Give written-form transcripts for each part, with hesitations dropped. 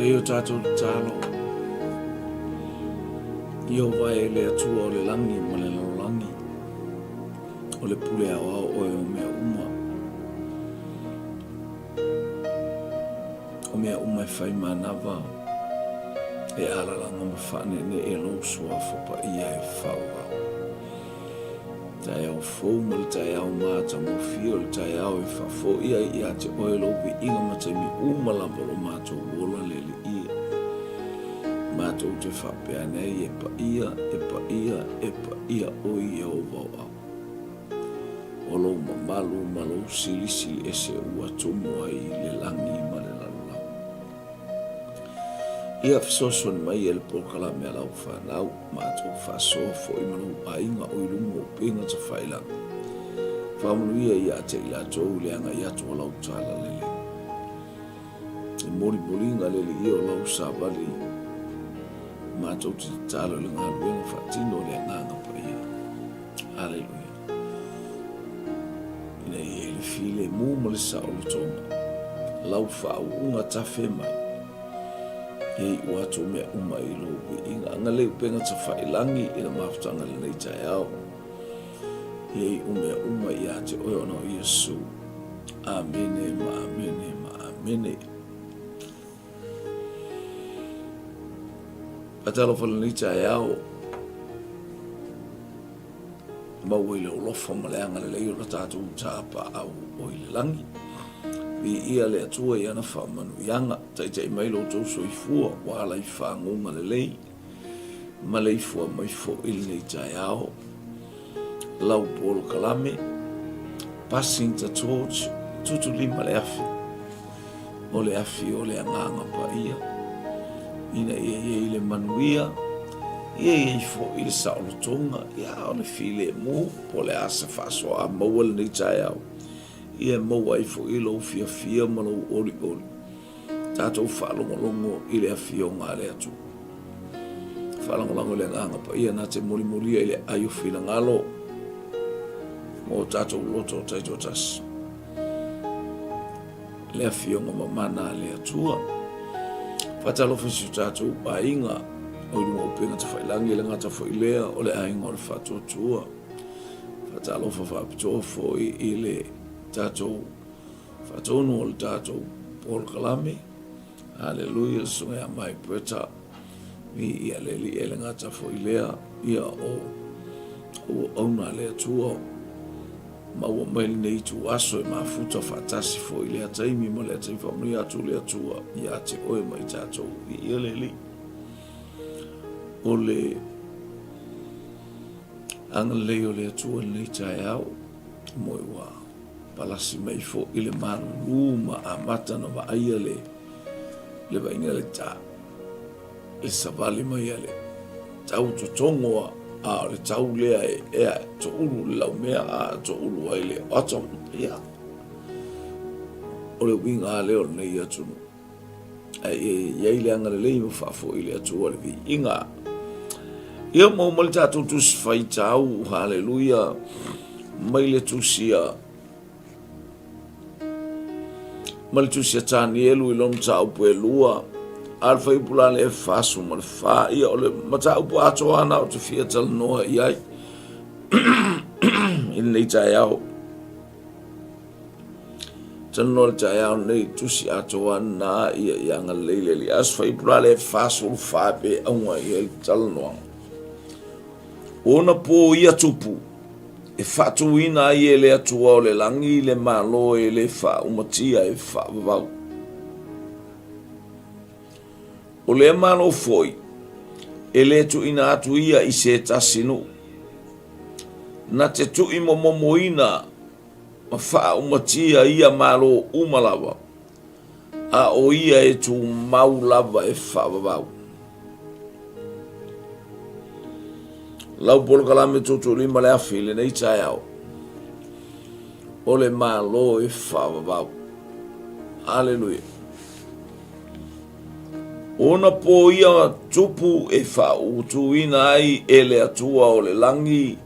Fai o tatou tatalo, Ieova e le Atua o le lagi ma le lalolagi, o le pule aoao oe o mea uma. O mea uma e fai manava, e alalaga ma faaneenee lou suafa paia e faavavau. Taeao fou ma le taeao matagofie o le taeao e faafoi ai ia te oe lou viiga ma taimi uma lava o lo matou ola le Alii e. Matou te faapea ane ai, E paia, e paia, e paia oe Ieova o au. O lou mamalu ma lou silisili ese ua tumu ai le lagi ma le lalolagi. Ia fesoasoani mai e le polokalame a lau fanau, matou faasoa foi ma lou aiga o i luga o upega tafailagi. Faamanuia ia te i latou i le agai atu o lau talalelei. Le molimoliga le alii o lau savali matou te tatalo i le galuega faatino o le Agaga Paia. Aleluia. Ina ia i le filemu ma le saolotoga, lau faauuga tafe mai, ia iu atu mea uma i lou viiga. Agalelei upega tafailagi i le mafutaga i lenei taeao. Ia iu mea uma ia te oe ona o Iesu. Amene ma amene ma amene. Faatalofa i lenei taeao. Maua i le alofa ma le agalelei o le tatou Tapaau o i le lagi. Viia le Atua i ana faamanuiaga. Taitai mai lo outou soifua ua ala i faguga lelei maleifua mai foi i lenei taeao. Lau polokalame, Passing the Torch, tutulima le afi, o le afi o le Agaga Paia, ina ia i ai le manuia, ia i ai foi le saolotoga, ia o le filemu, po o le a se faasoa a maua lenei taeao, ia maua ai foi lou fiafia ma lou olioli. Tatou faalogologo i le Afioga a le Atua. Faalagolago i le Agaga Paia na te mulimulia i le ai o finagalo mo tatou loto taitoatasi. Le Afioga mamana a le Atua. Faatalofa i si o tatou aiga o i luga o upega tafailagi, e le gata foi lea o le aiga o le Faatuatua. Faatalofa faapitoa foi i le tatou Faatonu o le tatou polokalame. Haleluia, le susuga ia Mike Bretta. Viia le Alii e le gata foi lea, ia o auauna a le Atua maua mai lenei ituaso e mafuta faatasi foi lea taimi ma lea taimi. Faamanuia atu le Atua ia te oe ma i tatou. Viia le Alii. O le agalelei o le Atua i lenei taeao, moe ua Palasi mai foi le malulu ma amata ona vaaia le le vaaiga le ta le savali mai a le tau totogo a o le tau lea e ea toulu le laumea a toulu ai le autumn. Ia, o le uiga lea o lenei atunuu. Ae ia i ai le agalelei ma faafoi le Atua le viiga. Ia maua mai le tatou tusi faitau, haleluia, mai le tusi a mai le tusi a Tanielu i lona mataupu e lua, a le fuaiupu la le 44, ia o le mataupu atoa na ou te fia talanoa i ai i lenei taeao. Talanoa le taeao nei tusi atoa na ia i agalelei le Alii. Aso fuaiupu la le 44 pe auga i ai le talanoaga. Ona po ia tupu e faatuina ai e le Atua o le lagi le Malo e le faaumatia e faavavau. O lea Malo foi e le tuuina atu ia i se tasi nuu. Na te tuuimomomoina ma faaumatia ia Malo uma lava, a o ia e tumau lava e faavavau. Lau polokalame tuutuulima le afi i lenei taeao, o le Malo e faavavau. Aleluia. Ona po ia tupu e faautuina ai e le Atua o le lagi,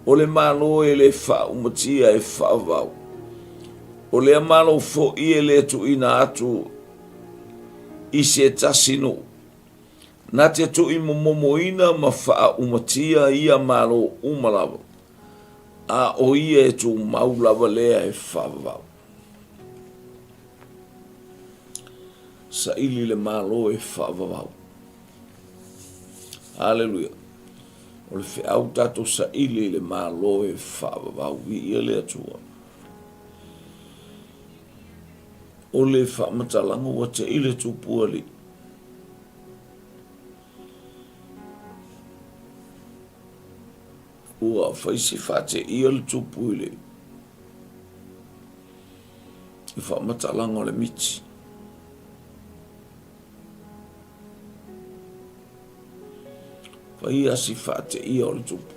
O le Malo e le faaumatia e faavavau. O lea Malo foi e le tuuina atu I se tasi nuu, na te tuimomomoina ma faaumatia ia Malo uma lava, a o ia e tumau lava lea e faavavau. Saili le Malo e faavavau. Haleluia. O le feau tatou saili i le Malo e faavavau. Viia le Atua. O le faamatalaga ua te i le tupu alii. Ua fai si faateia le tupu i le faamatalaga o le miti. Faia si faateia o le tupu.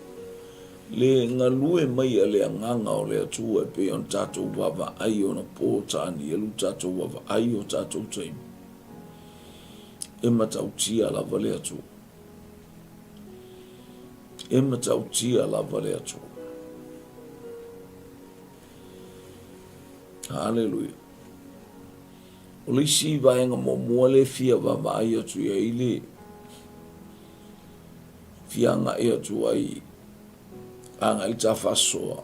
Le galue mai a le Agaga o le Atua e pei ona tatou vaavaai ona po Tanielu tatou vaavaai o tatou taimi. E matautia lava le Atua. E matautia lava le Atua. Haleluia. O le isi vaega muamua lea e fia vaavaai atu i ai le fia agai atu ai agai le ta faasoa,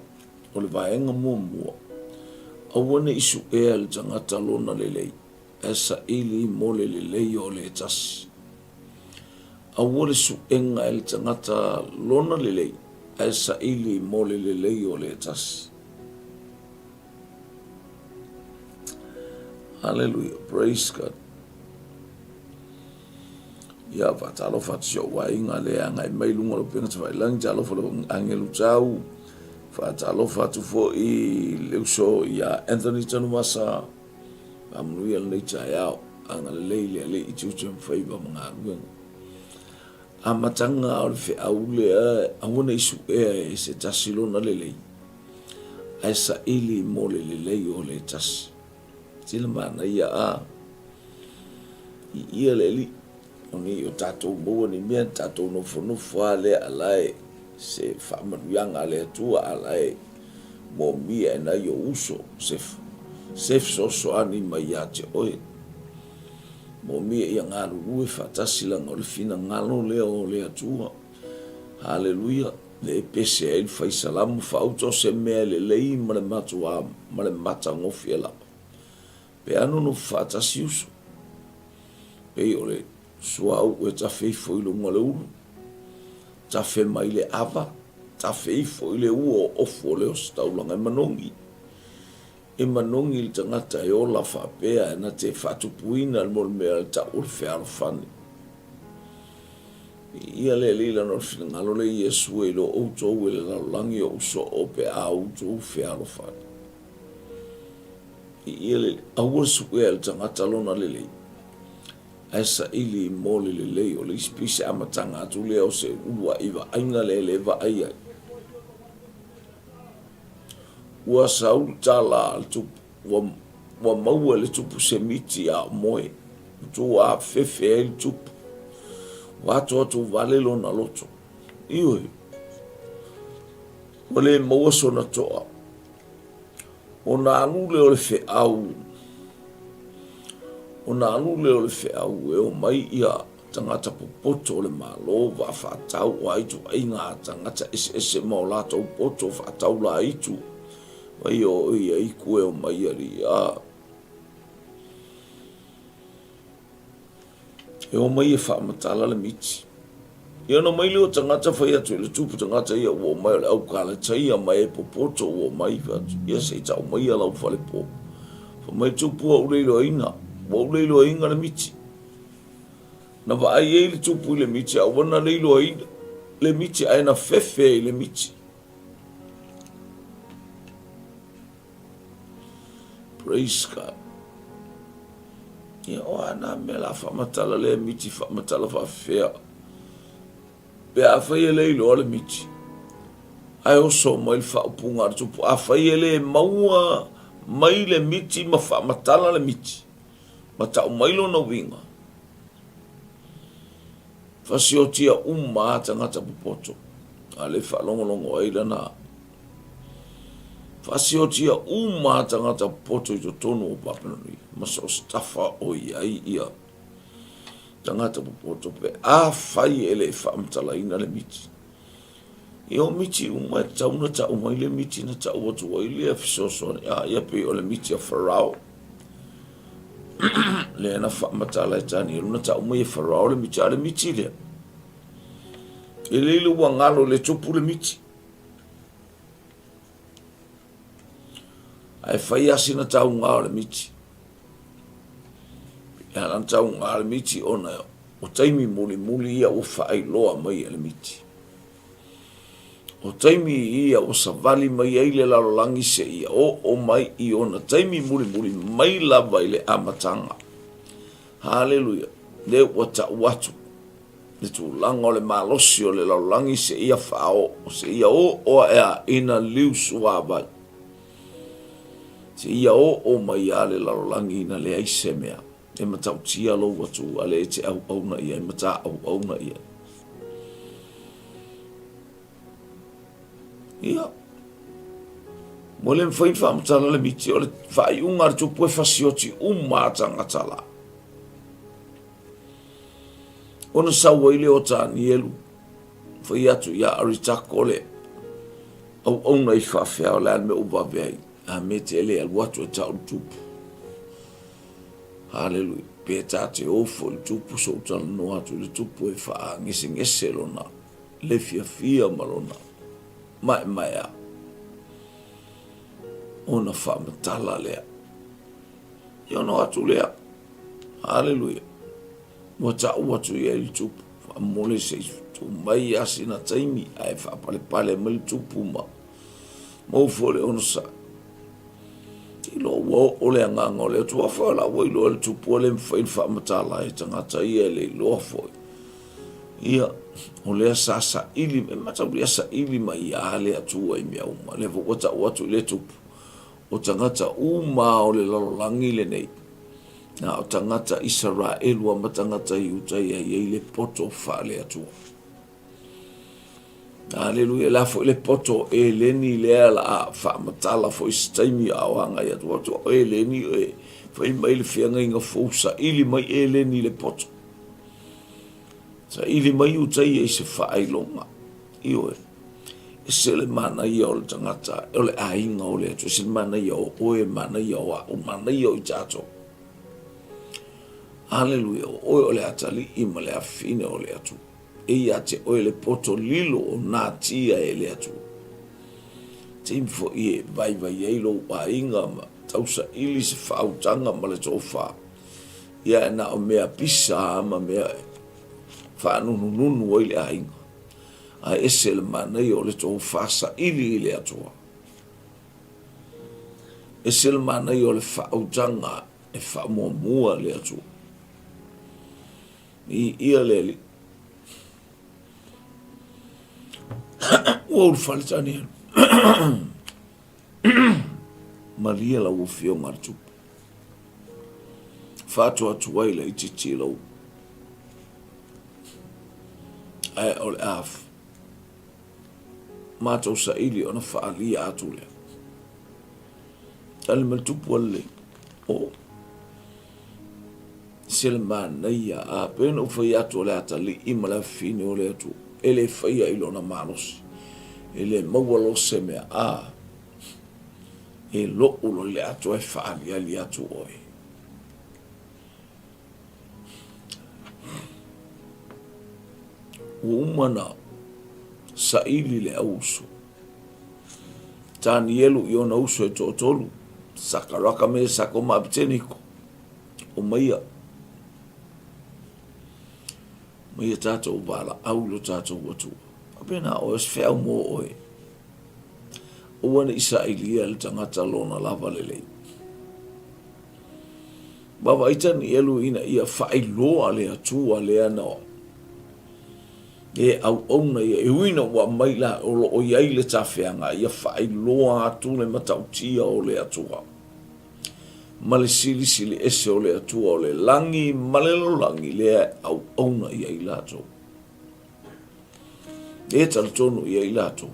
o le vaega muamua, aua ne i suea le tagata lona lelei, ae saili mo le lelei o le tasi. Aua le suega e le tagata lona lelei, ae saili mo le lelei o le tasi. Hallelujah. Praise God. Ia faatalofa atu si ou aiga le agai mai luga o le upega tafailagi, talofa le agelu tau, faatalofa atu foi le uso ia Anthony Tanuvasa, faamanuia lenei taeao, agalelei le Alii i tiute ma faiva ma galuega. Amataga o le feau lea, aua ne i suea e se tasi lona lelei, ae saili mo le lelei o le tasi. Tino manaia a i ia le alii, o nei o tatou maua ni mea, tatou nofonofo lava lea a la e se faamanuiaga a le Atua, a la e moomia e nai ou uso se se fesoasoani mai ia te oe. Moomia ia galulue faatasi leaga o le finagalo lea o le Atua. Haleluia! Le e pese ai le fai salamo faauta o se mea e lelei ma le matuā ma le matagofie lava. Pe a nonofo faatasi uso, pei o le suauu e tafe ifo i luga o le ulu, tafe mai le ava, tafe ifo i le ua o ofu o le ositaulaga e manogi. E manogi le tagata e ola faapea e na te faatupuina mo le mea e tau o le fealofani. Ia le alii lana o le finagalo le Iesu e iloa outou e le lalolagi o usoo pe a outou fealofani. Ia le aua le suea e le tagata lona lelei, ae saili mo le lelei o le isi pei se amataga atu lea o se uluai vaaiga lea le vaai ai. Ua sau le tala a le tupu, ua, ua maua e le tupu se miti a o moe, ua tu afefe ai le tupu, ua atoato vale lona loto. Ioe, ua le maua sona toa. Ona alu lea o le feau, ona alu lea o le feau e omai ia tagata popoto o le Malo, vaa faatau o a ituaiga tagata eseese ma o latou poto faatau laitu, mai o ia iku e omai alii a. E omai e faamatala le miti. Ia ona omai lea o tagata fai atu i le tupu tagata ia ua omai o le au Kalataia ma e popoto ua omai fai atu, ia se i tau maia lau falepo. Fai mai tupu ua ou le iloaina, ua ou le iloaina le miti. Na vaai ai le tupu i le miti a ua na le iloaina le miti ae na fefe i le miti. Praise God. Ia o a nā mea la faamatala lea miti faamatala faafefea. Pe afai e le iloa le miti, ae oso mai le faaupuga a le tupu, afai e le maua mai le miti ma faamatala le miti, ma tau mai lona uiga, fasiotia uma a tagata popoto, a le faalogologo ai lana fasiotia uma a tagata popoto i totonu o Papelonia, ma so o se tafa o i ai ia. Tagata popoto pe afai e le i faamatalaina le miti. Ia o miti uma e tatau ona tau mai le miti na tau atu ai lea fesoasoani a ia pei o le miti a Farao. Lea na faamatala e Tanielu na tau mai e Farao le miti a le miti lea. E le ile ua galo le tupu le miti. Ae fai lava sina tauga o le miti. E ala ona tauga le miti ona o taimi mulimuli ia ua faailoa mai e le miti. O taimi ia ua savali mai ai le lalolagi seia oo mai i ona taimi mulimuli mai lava i le amataga. Haleluia! Lea ua tau atu le tulaga o le malosi o le lalolagi seia faaoo, seia oo ae a ina liu suavai. Seia oo mai a le lalolagi ina leai se mea e matautia lou Atua le e te auauna i ai ma ta auauna i ai. Ia, ua le mafai ona faamatala le miti o le faaiuga a le tupu e fasioti uma a tagata la. Ona sau ai lea o Tanielu, fai atu ia Aritako le auauna i faafea o le a le mea ua vave ai, a me te le alu atu e tau le tupu. Haleluia. Pe ta te ofo i le tupu, sou talanoa atu i le tupu e faagesegese lona le fiafia ma lona maemaea ona faamatala lea. Ia ona o atu lea. Haleluia. Ua tau atu i ai le tupu. Faamole se i tuu mai lava sina taimi ae faapalepale mai le tupu ma maua foi le onosai. Iloa ua oo le agaga o le Atua foi o la ua iloa e le tupu e le mafai ona faamatala e tagata ia e le iloa foi. Ia, o lea sa saili, e mataulia saili mai lava le Atua i mea uma. Lea foi ua tau atu i le tupu, o tagata uma o le lalolagi lenei, na o tagata Isaraelu a ma tagata Iuta ia i ai le poto faale-Atua. Aleluia, la foi le poto Eleni lea la a faamatala foi se taimi a o agai atu atu o Eleni e fai mai le feagaiga fou saili mai Eleni le poto. Saili mai uta ia i se faailoga. Ioe. Ese le manaia o le tagata, o le aiga o le Atua, ese le manaia o oe, manaia o a'u, manaia o i tatou. Aleluia, o oe o le atalii ma le afafine o le Atua. E ia te oe le poto lilo o natia e le Atua. Taimi foi e vaivai ai lou aiga ma tausaili se faautaga ma le tofa. Ia e na o mea pisa ma mea e faanunununu ai le aiga. Ae ese le manaia o le tofa saili i le Atua. Ese le manaia o le faautaga e faamuamua le Atua. Viia le Alii. Ua ulufale Tanielu. Malie lau afioga le tupu. Faatuatua ai laitiiti i lou ae o le a matou saili ona faaalia atu lea. Tali mai le tupu a lelei. O se le manaia a pei ona ou fai atu o le atalii ma le afafine o le Atua e le faia i lona malosi. E le maua loa se mea a e lo'u loa i le atoa e faaaliali atu oe. Ua uma na saili le au uso. Tanielu i ona uso e toatolu, Sakaraka, Mesako ma Apeteniko. Omaia, omaia tatou valaau i lo tatou Atua. Faapena oe, o se feau mo oe. Aua ne i sailia le tagata lona lava lelei. Vaavaai Tanielu ina ia faailoa le Atua lea na e auauna ia, e ui ina ua aumai la o lo o i ai le tafeaga, ia faailoa atu le matautia o le Atua ma le silisili ese o le Atua o le lagi ma le lalolagi lea e auauna i ai latou. E talitonu i ai latou.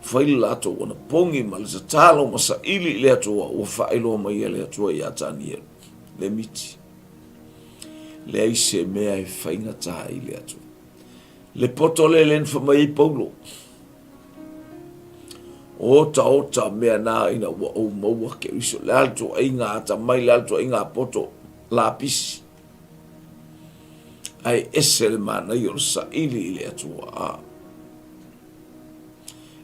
Fai le latou anapogi ma le tatalo ma saili i le Atua, ua faailoa mai e le Atua iā Tanielu, le miti. Leai se mea e faigata ai le Atua. Le poto lea lea na fai mai ai Paulo, Otaota mea na ina ua ou maua Keriso. Le a le tuaiga atamai, le a le tuaiga poto lapisi. Ae ese le manaia o le saili i le Atua. A.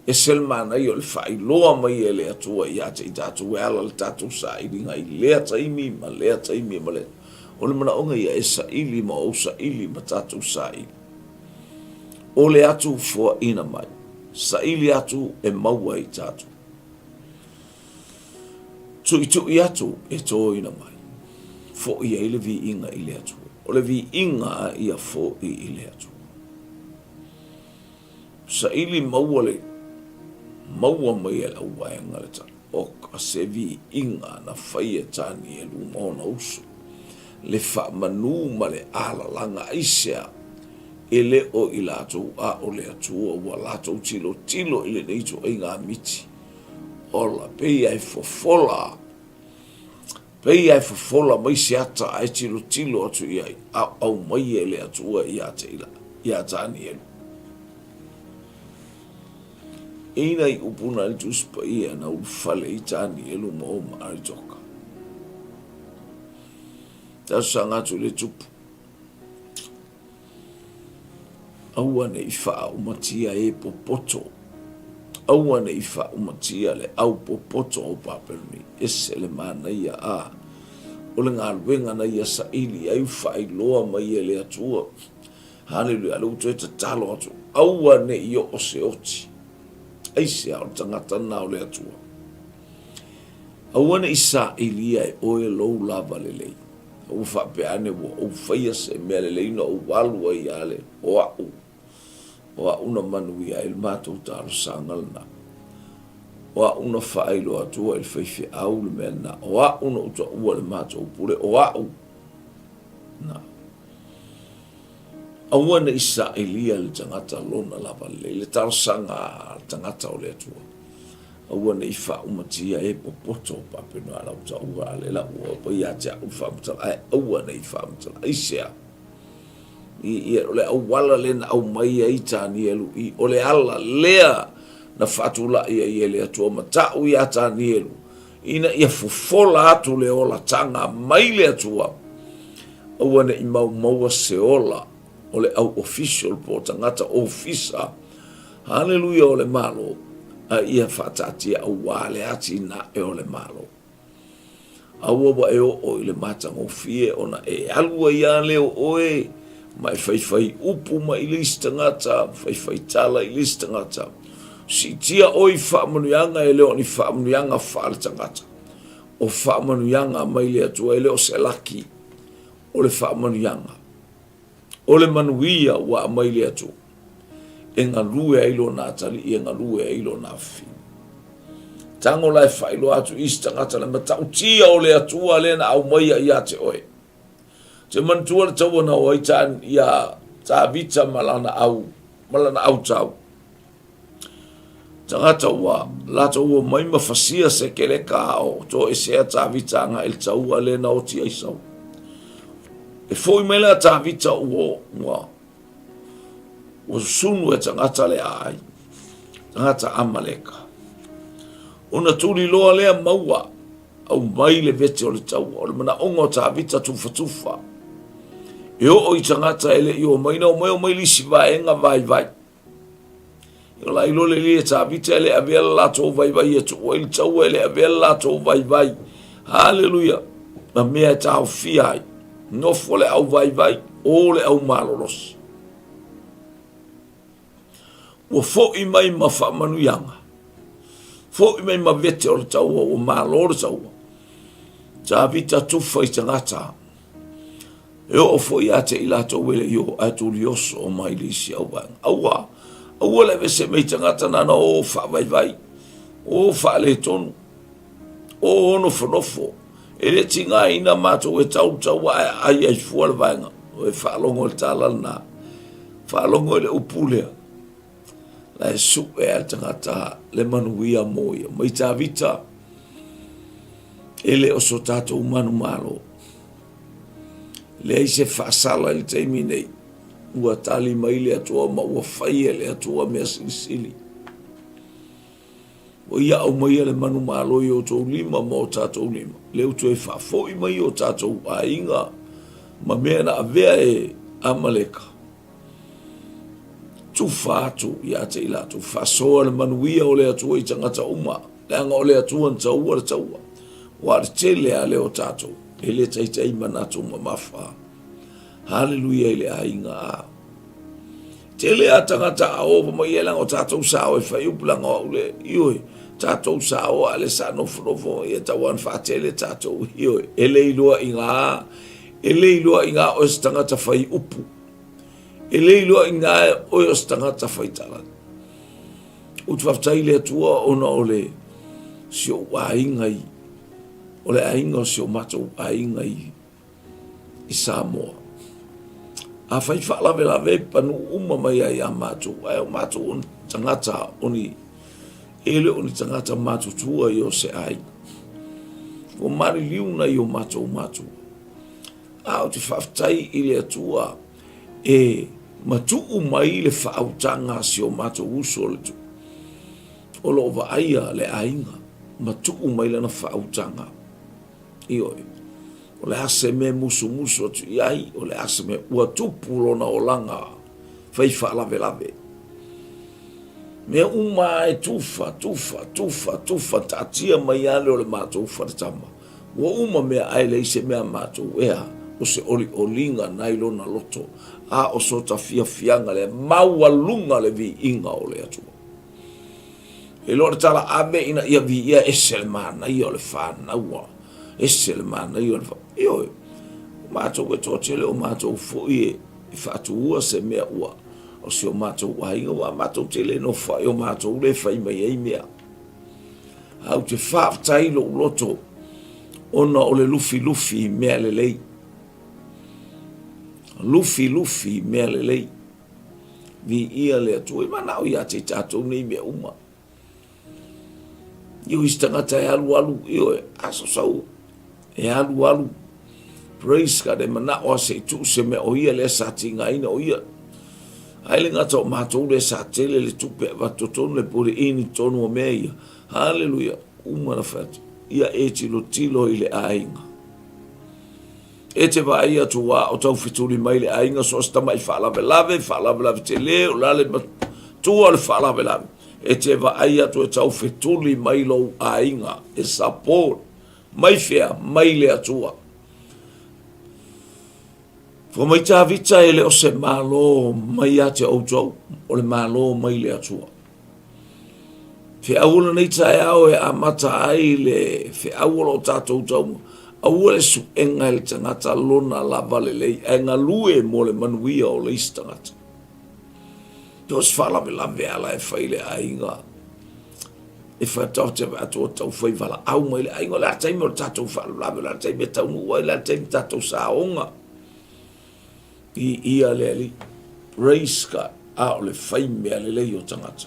Ese le manaia o le faailoa mai e le Atua ia te i tatou e ala le tatou sailiga i lea taimi ma lea taimi ma lea. O le manaoga ia e saili ma ou saili ma tatou saili. O le atu foaina mai, saili atu e maua i tatou. Tuitui atu e toina mai, fo'i ai le viiga i le Atua. O le viiga ia fo'i i le Atua. Saili maua le maua mai e le auvaega le tala, Oka se viiga na fai e Tanielu ma ona uso, le faamanu ma le alalaga aisea e le o i latou a o le Atua ua latou tilotilo i lenei ituaiga miti ola, pei e fofola Pei lava e fofola mai se ata ae tilotilo atu i ai, a aumai e le Atua ia te ila, ia Tanielu. E i nai upu na le Tusi Paia na ulufale ai Tanielu ma o ma Aritoka. Talosaga atu i le Tupu. Aua ne i faaumatia e popoto, aua ne i faaumatia le au popoto o Papeloni, ese le manaia a o le galuega na ia saili ai ua faailoa mai e le Atua. Haleluia, a lea ua toe tatalo atu, aua ne i oo se oti, aisea o le tagata lena o le Atua. Aua ne i sailia e oe lou lava lelei. Ua faapea ane ua ou faia se mea lelei na ou alu ai ia le o a'u, o a'u na manuia ai le matou talosaga lena. O a'u na faailoa atua i le faifeau le mea lena. O a'u na ou taua le matou pule, o a'u na. Aua ne i sailia le tagata lona lava lelei, le talosaga a le tagata o le Atua. Aua ne i faaumatia e popoto paapena lau taua a le lau opa ia te a'u le faamatala ae aua ne i faamatala. Aisea? I, i, o le auala lea na aumai ai Tanielu i, o le ala lea na faatulai ai e le Atua ma ta'u iā Tanielu ina ia fofola atu le olataga mai le Atua, aua ne i maumaua se ola o le au official po o tagata ofisa Haleluia o le Malo, a ia faataatia auā le atinae o le Malo. Aua ua e oo i le matagofie ona e alu ai lava lea o oe ma e faifai upu mai i le isi tagata, faifai tala i le isi tagata. Siitia oe i faamanuiaga e le o ni faamanuiaga faaletagata. O faamanuiaga mai le Atua e le o se laki, o le faamanuiaga. O le manuia ua aumai le Atua, e galue ai lona atalii, e galue ai lona afafine. Tago la e faailoa atu i isi tagata le matautia o le Atua lea na aumaia ia te oe. Te manatua le taua na o ai ta, ia Tavita ma lana au, ma lana autau. Tagata ua latou omai ma fasia se keleka a o toesea Tavita agai i le taua lea na oti ai Saulu. E foi mai la Tavita ua, ua, ua susunu e tagata le aai, tagata Amaleka. Ona tuli loa lea maua aumai le vete o le taua, o le manaoga o Tavita tufatufa. E oo i tagata e le i omai, na omai omai le isi vaega vaivai. E ola ai loa le alii e Tavita e le avea le latou vaivai e tuu ai le taua, e le avea le latou vaivai. Haleluia! Ma mea e taofia ai. Nofo le au vaivai, o le au malolosi. Ua foi mai ma faamanuiaga. Foi mai ma vete o le taua, ua malo le taua. Tavita tufa i tagata. E oo foi ia te i latou e le i oo, ae tulioso mai le isi auvaega. Aua, aua le aveese mai tagata nana o faavaivai, o faaletonu, o nofonofo. E le tigaina matou e tau le taua ae aai ai fua le vaega. O e faalogo i le tala lena, faalogo i le upu lea. La e sue a le tagata le manuia mo ia. Mai Tavita, e le o so tatou manumalo. Leai se faasala i le taimi nei. Ua tali mai le Atua ma ua fai e le Atua mea silisili. Ua ia aumaia le manumalo i outou lima ma o tatou lima, lea ua toe faafoi mai o tatou aiga ma mea na avea e Amaleka. Tufa atu ia te i latou, faasoa le manuia o le Atua i tagata uma, leaga o le Atua na taua le taua. Ua le tele a lea o tatou, e le taitai manatu mamafa. Haleluia i le aiga a. Tele a tagata a ova mai ai leaga o tatou sao e fai upu leaga o au le, ioe, tatou sao a le sa nofonofo ia tau ana faatele tatou, ioe, e le iloa i ngā, e le iloa i ngā oe se tagata fai upu, e le iloa i ngā oe o se tagata fai tala. Ou te faafetai i le Atua ona o le si ou aiga i, o le aiga o si o matou aiga i i Samoa. Afai faalavelave panu uma mai ai ia matou, ae o matou o ni tagata o ni, e le o ni tagata matutua i o se aiga. Ua maliliu nai o matou matua. A ou te faafetai i le Atua e matuu mai le faautaga a si o matou uso le tu. O lo o vaaia le aiga, matuu mai lana faautaga. Ioe. O le a se mea e musumusu atu i ai, o le a se mea ua tupu lona olaga fai faalavelave. Mea uma e tufa, tufa, tufa, tufa, taatia mai lava lea o le matou faletama. Ua uma mea ae leai se mea a matou ea, o se olioliga nai lona loto, a o sota fiafiaga lea, maualuga le viiga o le Atua. E le o le tala ave ina ia viia ese le manaia o le fanau, ese le manaia o le fa... Ioe, o matou e toatele o matou foi e faatuua se mea ua o si o matou aiga, ua matou te le nofo ai o matou le fai mai ai mea. Ae ou te faafetai i lou loto ona o le lufilufi i mea lelei. Lufilufi i mea lelei. Viia le Atua. E manao ia te i tatou nei mea uma. Io isi tagata e alu alu, ioe, aso sau, e alu alu. Praise God, e manao a se i tuu se mea o ia lea sa tigaina o ia. Ai le gata o matou lea sa tele le tupe avatu totonu le pule ini totonu o mea ia. Haleluia, uma na fai atu. Ia e tilotilo i le aiga. E te vaai atu ua o taufetuli mai le aiga so o se tamai faalavelave, faalavelave tele, o le a le matua o le faalavelave, e te vaai atu e taufetuli mai lou aiga e support mai fea? Mai le Atua. Fai mai Tavita e le o se Malo mai ia te outou, o le Malo mai le Atua. Feau o lenei taeao e amata ai le feau o lo o tatou tau, aua le suega e le tagata lona lava lelei, ae galue mo le manuia o le isi tagata. Pe o se faalavelave ala e fai le aiga, e whataote atu o tau whai walaau mai le aiga, o le a taimi o le tatou faalavelave, o le a taimi e taunuu ai, o le a taimi tatou saoga. I ia le Alii. Praise God. A o le fai mea lelei o tagata.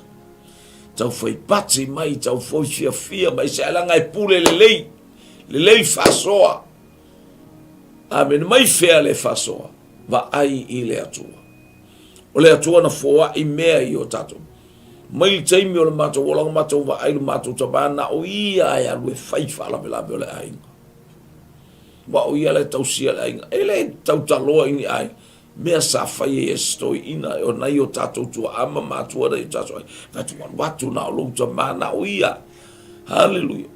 Tau fai pati mai, tau foi fiafia mai, se alaga e pule lelei, lelei faasoa. Amen. Mai fea le faasoa? Vaai i le Atua. O le Atua na foai mea i o tatou. Mai le taimi o le matou olaga, matou vaai le matou tama, na o ia e alu e fai faalavelave o le aiga. Aua o ia la e tausia le aiga. E le tautaloa i ni aiga. Mea sa fai ai e se toeaina, o nai o tatou tuaa ma matua nai o tatou aiga. Fai atu, alu atu na o lou tama, na o ia. Haleluia.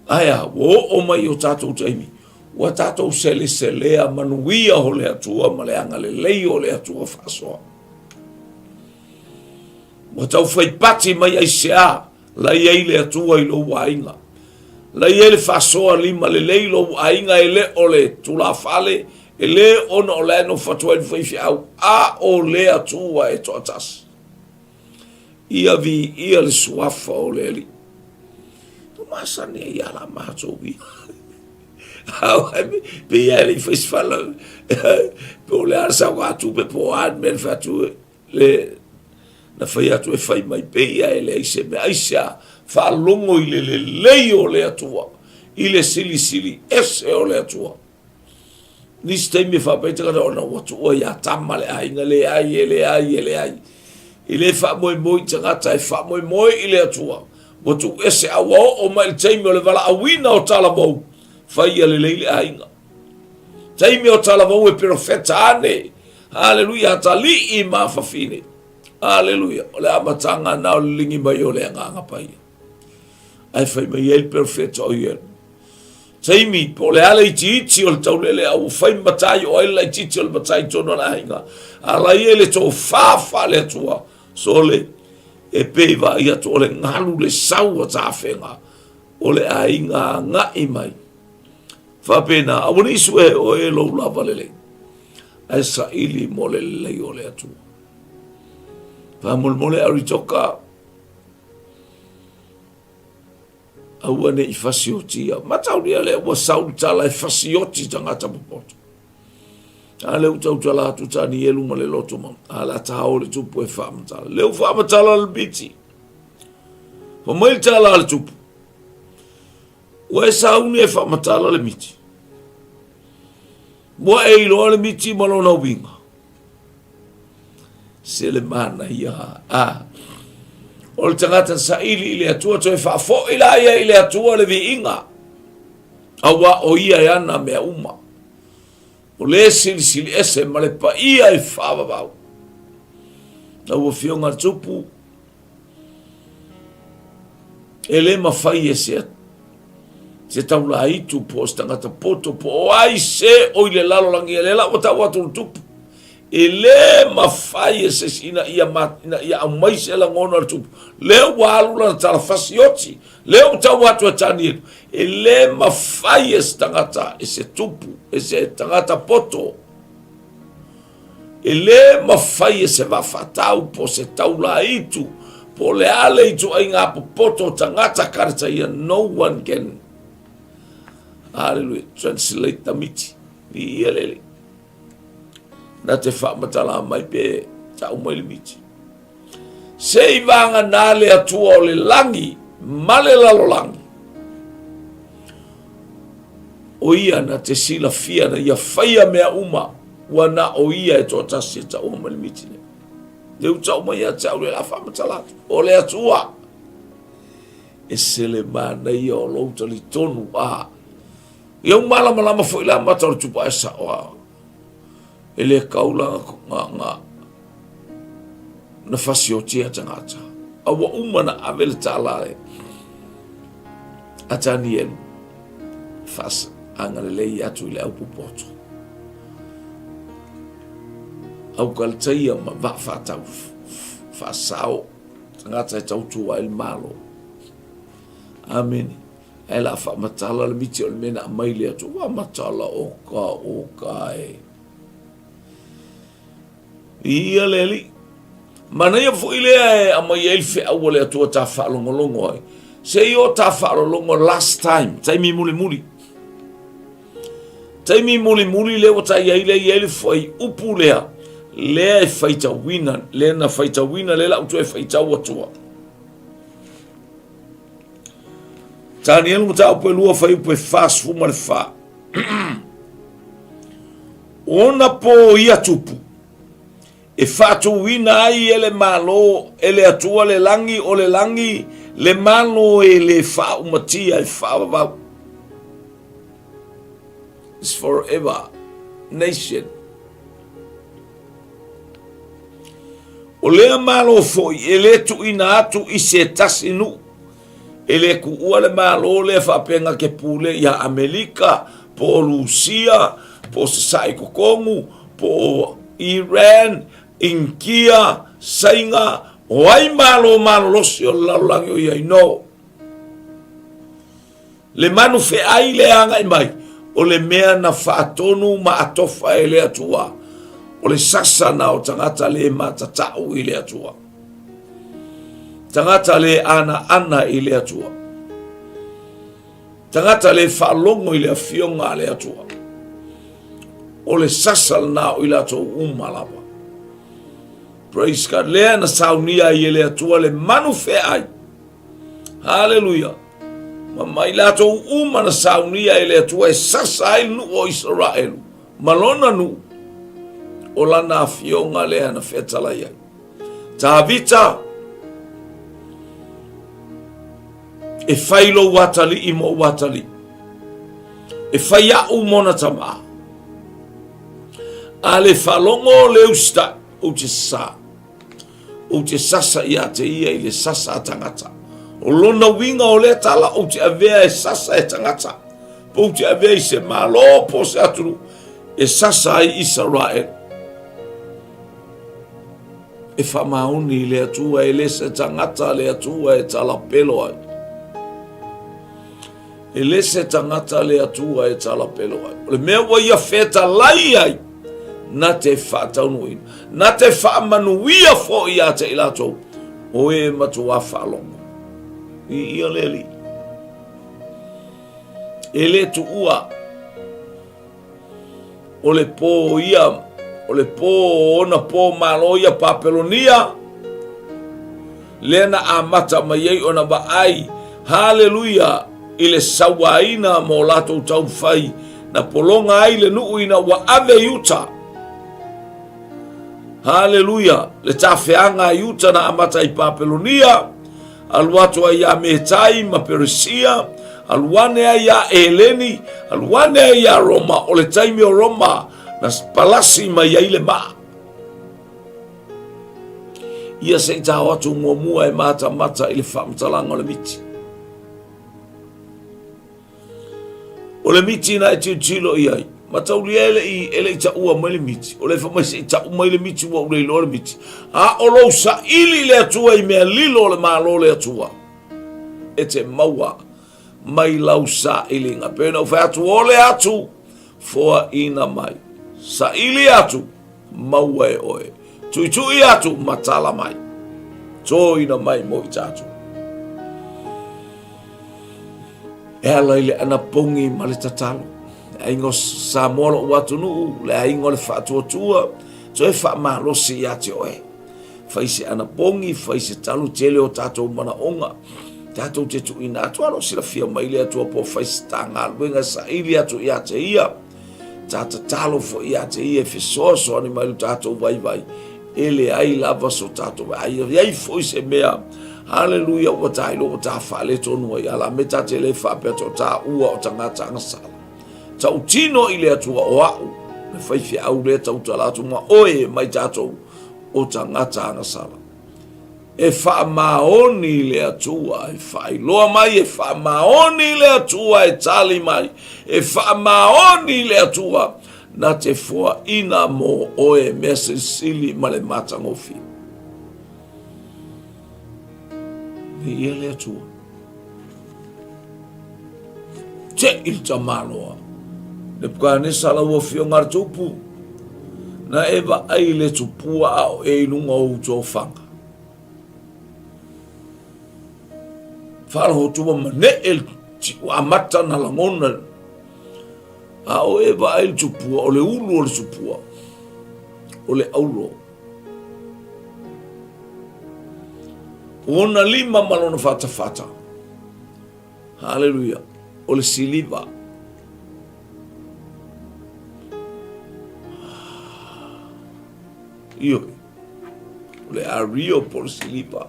Ae a, ua oo mai i o tatou taimi, ua tatou seleselea manuia o le Atua ma le agalelei o le Atua faasoa. Ua tau fai pati mai aisea La i ai le Atua i lou aiga. La i ai le faasoa lima lelei lou aiga e le o le tulafale, e le ona o la e nofo atu ai le faifeau, a o le Atua e toatasi. Ia viia le suafa o le Alii. Ua masani ai ia la matou ia. Pe ia e le i fai se fala, pe o le a le saoga tupe po o a le mea na fai atu le na fai atu e fai mai pei ia e leai se mea. Aisea? Faalogo i le lelei o le Atua, i le silisili ese o le Atua. Nisi taimi e faapea ai tagata ona ua tuua ia Tama le aiga, leai, e leai, e leai. E le faamoemoe i tagata, e faamoemoe i le Atua. Ua tuuese a ua oo mai i le taimi o le valaauina o talavou, faia lelei le aiga. Taimi o talavou e perofeta ane. Haleluia, atalii ma afafine. Haleluia, o le amataga na o le ligi mai o le Agaga Paia. Ae fai mai ai le perofeta o Ioelo. Taimi, po o le a le itiiti o le taulele a ua fai matai o ai le laitiiti o le matai i totonu o le aiga. A la ia i le tofa faale-Atua, sole, e pei vaai atu o le galu le sau a tafega o le aiga agai mai. Faapena, aua ne i sue oe lou lava lelei, ae saili mo le lelei o le Atua. Faamolemole Aritoka, aua ne i fasiotia. Mataulia lea ua sau le tala e fasioti tagata popoto. A lea ua tautala atu Tanielu ma le loto ma a la tao le tupu e faamatala. Lea ua faamatala le miti. Fa mai le tala a le tupu. Ua e sauni e faamatala le miti. Ua e iloa le miti ma lona uiga. Se le manaia a. O le tagata saili i le Atua toe faafoi la ia i le Atua le viiga. Aua o ia e ana mea uma. O le silisili ese ma le paia e faavavau. Lau Afioga Tupu, E le mafai e se se taulaitu po o se tagata poto po o ai se o i le lalolagi e le la ua tau atu le tupu. E le mafai e se isi ina ia, ma, ina ia aumai se lagona o le tupu. Lea ua alu lana tala fasioti, lea ua tau atu e Tanielu. E le mafai e se tagata, e se tupu, e se tagata poto E lē mafai e se vaafaatau po o se taulaitu po o le a le ituaiga popoto o tagata karetaia, no one can, hallelujah, translate the miti. Viia le Alii. Na te faamatala mai pe tau mai le miti. Se i vagana le Atua o le lagi ma le lalolagi. O ia na te silafia na ia faia mea uma, ua na o ia e toatasi e taua mai le miti lea. Le u tau mai ia te au le la faamatala atu. O le Atua, e se le manaia o lou talitonu a. Ia u malamalama foi la mata o le tupu ae sao a. E le kau la nga, nga, na fasiotia tagata. A ua uma na ave le tala e a Tanielu faas agalelei atu i le au popoto. Au kalataia ma vaa faatau faasao tagata e tautua ai le Malo. Amene. Ae la faamatala le miti o le mea na aumai le Atua. Ua matala o ka o ka e. Viia le Alii. Manaia foi lea e aumai ai le feau a le Atua ta faalogologo ai. Se i o ta faalogologo last time, taimi mulimuli. Taimi mulimuli lea ua ta i ai lea i ai le fuaiupu lea, lea e faitauina, lea na faitauina, lea la u toe faitau atua. Tanielu mataupu e lua fuaiupu e 44. Ona pō ia tupu, e faatūina ai e le Malo, e le Atua le lagi o le lagi, le Malo e le faaumatia e faavavau. It's forever nation. O lea Malo foi e le tuuina atu i se tasi nuu. E le kuua le Malo lea faapea na te pule ia Amelika, po o Lusia, po o Sasae Totonu, po o Iran, Inikia, Saina, o ai Malo malolosi o le lalolagi o i ai? No. Le manu feai lea agai mai, o le mea na faatonu ma atofa e le Atua, o le sasa na o tagata le matatau i le Atua. Tagata le anaana i le Atua. Tagata le faalogo i le afioga a le Atua. O le sasa lena o i latou uma lava. Praise God. Lea na saunia ai e le Atua le manu feai. Haleluia. Ma mai latou uma na saunia e le Atua e sasa ai le nuu o Isaraelu. ma lona nuu, o lana afioga lea na fetalai ai. Tavita, e fai lou atalii mo ou atalii, e fai a'u mona tamā. A le faalogo le usitai, ou te sā, ou te sasa ia te ia i le sasa a tagata. O lona uiga o lea tala, ou te avea e sasa e tagata, po ou te avea i se Malo po o se atunuu e sasa ai Isaraelu. E faamaoni i le Atua, e le se tagata le Atua e talapelo ai. E le se tagata le Atua e talapelo ai. O le mea ua ia fetalai ai, na te faataunuuina, na te faamanuia foi ia te i latou, o e matuā faalogo. Viia le Alii. E le tuua O le pō ia, o le pō o ona pō malo ia Papelonia, lea na amata mai ai ona vaai, haleluia, i le sauaina ma o latou taumafai, na pologa ai le nuu ina ua ave i uta. Haleluia, le tafeaga i uta na amata i Papelonia, Alu atu ai iā Metai ma Peresia, alu ane ai iā Eleni, alu ane ai iā Roma, o le taimi o Roma na palasi mai ai le maa. Ia se i tao atu muamua e matamata i le faamatalaga o le miti. O le miti na e tilotilo i ai, mataulia e le i, e le i taua mai le miti. O le fai mai se i tau mai le miti ua ou le iloa le miti. A o lou saili i le Atua i mea lilo o le Malo o le Atua, e te maua mai lau sailiga. Pei ona ou fai atu, o le atu, foaina mai. Saili atu, maua e oe. Tuitui atu, matala mai. Toina mai mo i tatou. E ala i le anapogi ma le tatalo. Le aiga o Samoa lou atunuu, le aiga o le faatuatua, toe faamalosi ia te oe. Fai se anapogi, fai se talo tele o tatou manaoga. Tatou te tuuina atu, alo silafia mai le Atua po fai se ta galuega saili atu ia te ia. Ta tatalo foi ia te ia e fesoasoani mai lo tatou vaivai. E leai lava so tatou ai ai foi se mea. Haleluia, ua ta iloa ua ta faaletonu ai ala me ta te le faapea to ta ua o tagata agasala. Tautino i le Atua o a'u, le faifeau lea tautala atu ma oe mai tatou o tagata agasala. E faamaoni le Atua e faailoa mai, e faamaoni le Atua e tali mai, e faamaoni le Atua na te foaina mo oe mea silisili ma le matagofie. Viia le Atua. Te i le tamaloa. Nebukanesa lau afioga a le tupu, na e vaai i le tupua a o e i luga o ou tofaga. Faalogo ma nee le ua amata na lagona a o e vaai i le tupua, o le ulu o le tupua, o le auro. O ona lima ma lona fatafata. Haleluia. O le siliva. Ioe. O le ario po o le siliva.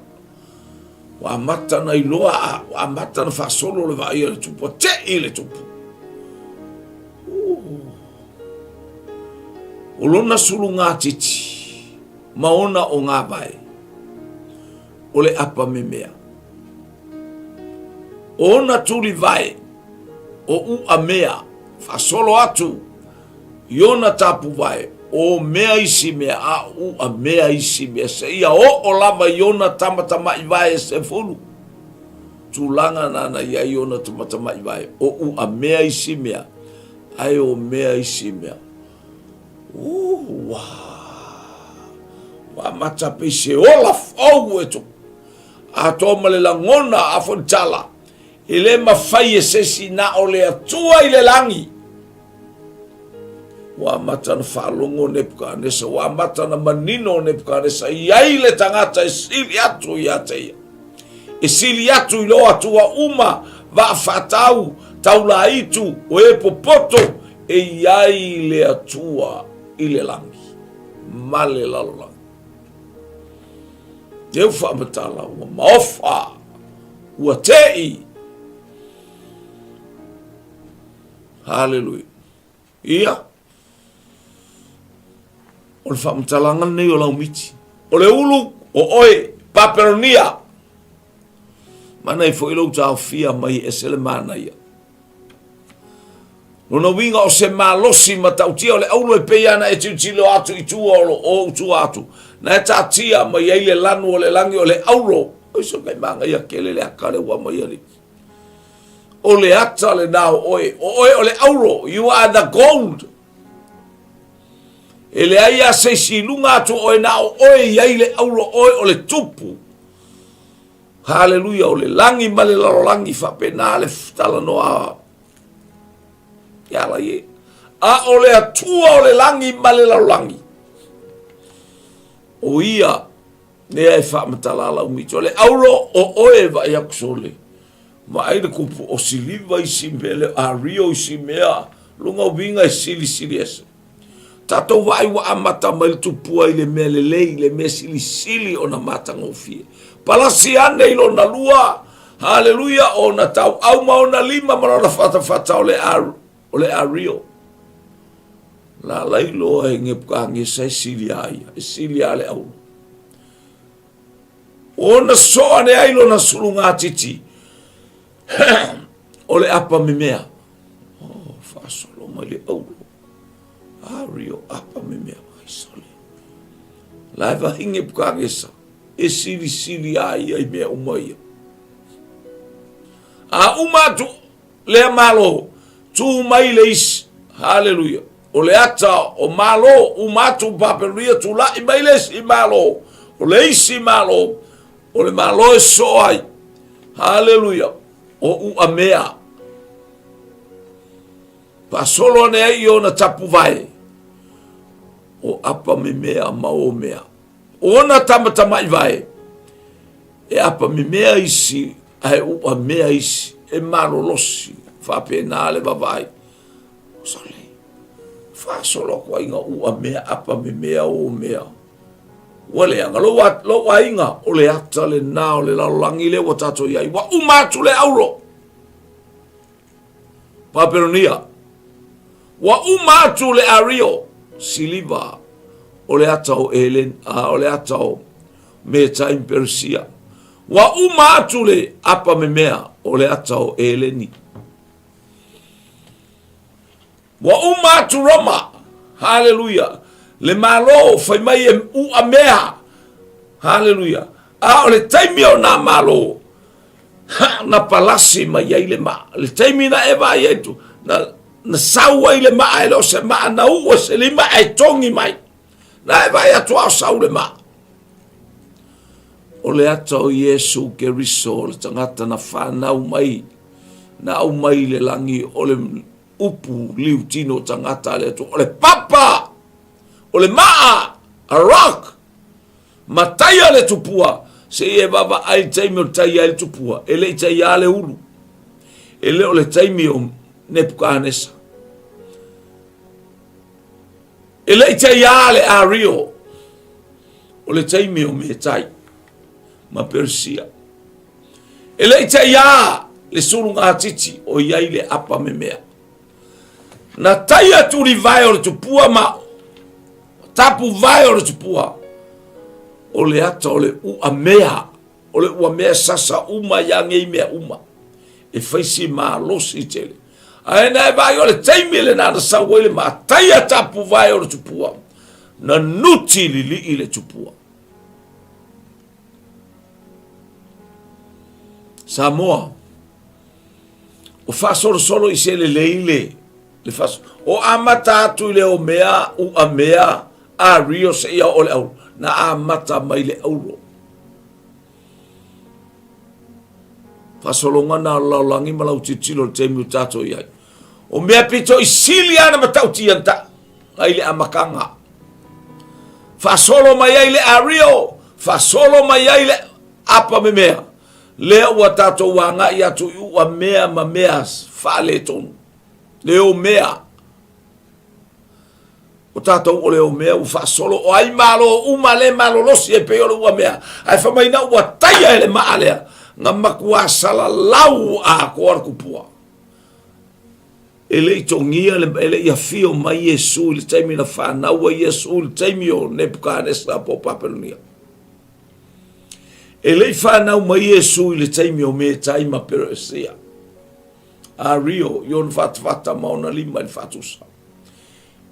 Ua amata na iloa, ua amata na faasolo le vaai a le tupu, ua tei le tupu. O lona sulugatiti ma ona o ngā vae, o le apa memea. O ona tulivae, o uamea, faasolo atu i ona tapuvae, o mea isi mea, a o uamea isi mea, seia oo lava i ona tamatamaivae e sefulu. Tulaga nana i ai ona tamatamaivae, o uamea isi mea, ae o mea isi mea. Ua, ua amata pei se ola fou e tupu. Atoa ma le lagona a foi tala, e le mafai e se isi na o le Atua i le lagi. Ua amata na faalogo Nebukanesa, ua amata na manino Nebukanesa, i ai le tagata e sili atu ia te ia. E sili atu i lo Atua uma, vaa faatau, taulaitu, o e popoto, E i ai le Atua i le lagi ma le lalolagi. Leu faamatala ua maofa, ua tei. Haleluia. Ia, o le faamatalaga lenei o laumiti. O le ulu o oe, Papelonia. Manaia foi lou taofia mai ese le manaia. Lona uiga o se malosi matautia o le aulu e pei ana e tilotilo atu i tua o lo o tua atu. Na e taatia mai ai le lanu o le lagi o le auro. Oi so kai manaia tele le ata le ua mai ali. O le ata lena o oe. O oe o le auro. You are the gold. E leai a se isi i luga atu o oe na o oe i ai le auro oe o le tupu. Haleluia, o le lagi ma le lalolagi faapena le talanoa e ala i e. A o le Atua o le lagi ma le lalolagi, o ia lea e faamatala lau miti. O le auro o oe e vaai atu sole, vaai le kupu o siliva isi mea, le ario isi mea, luga uiga e silisili ese. Tatou vaai ua amata mai le tupua i le mea lelei, le mea silisili ona matagofie. Palasi ane i lona lua, haleluia, ona tauau ma ona lima ma lona fatafata o le, o le ario. La lai loa e Nebukadnesa e sili a ia, e sili a le auro. Ona soa ane ai lona sulugatiti o le apa memea. Oh, faasolo mai le auro. Ario apa memea mai sole. La e vahinge Nebukadnesa e silisili a ia i mea uma ia. A uma atu lea Malo, tu mai le isi. Haleluia. O le ata o Malo, uma atu Papelonia, tulai mai le isi Malo. O le isi Malo, o le Malo e soo ai. Haleluia. O Uamea. Faasolo ane ai i ona tapuvae. O apa memea ma o mea. O ona tamatamai vae, e apa memea isi ae uamea isi, e malolosi faapena le vavaai. Sole, faasolo atu ai na uamea, apa memea, o mea. Ua leaga lou, lou aiga, o le ata lena o le lalolagi lea ua tatou i ai. Ua uma atu le auro. Papelonia. Ua uma atu le ario, siliva, o le ata o Elen, a, o le ata o Metai ma Peresia. Ua uma atu le apa memea o le ata o Eleni. Ua uma atu Roma, haleluia, le Malo fai mai e uamea, haleluia. A o le taimi o nā Malo, ha, na palasi mai ai le maa. Le taimi na e vaai ai tu, na, na sau ai le maa e le o se maa, na uu e se lima ae togi mai. Na e vaai atu a o sau le maa. O le ata o Iesu Keriso, o le tagata na whanau mai, na au mai i le lagi, o le upu liutino tagata a le Atua, o le papa, o le maa, a rock, mataia le tupua, se i e vaavaai le taimi o le taia ai le tupua, e le i taia le ulu, e le o le taimi o Nebukanesa. E le i taia le Ario, o le taimi o Metai ma Persia. E le i taia le sulugatiti o i ai le apa memea. Na taia tulivae o le tupua ma tapuvae o le tupua o le ata o le uamea, o le uamea sasa uma ia ngei mea uma. E fai si malosi tele. Ae na e vaai o le taimi lena na sau ai le mataia tapuvae o le tupua, na nuti lilii le tupua. Samoa, o faasolosolo i se lelei le, le faas... O amata atu i le omea, uamea, ario seia oo le auro. Na amata mai le auro. Faasologa na o le lalolagi ma lau tilotilo i le taimi ua tatou i ai. O mea pito i sili ana matautia na ta ai le amataga. Faasolo mai ai le ario, faasolo mai ai le apa memea. Lea ua tatou agai atu i ua mea ma mea faaletonu. Le o mea. O tatou o le omea ua faasolo o ai malo uma le malolosi e pei o le uamea, ae fai mai na ua taia e le maa lea, na matua salalau atoa le tupua. E le i togia le, e le i afio mai Iesu i le taimi na fanau ai Iesu i le taimi o Nepukanesa po o Papelonia. E le i fanau mai Iesu i le taimi o Metai ma Peresia. A Rio i ona fatafata ma ona lima i le faatusa.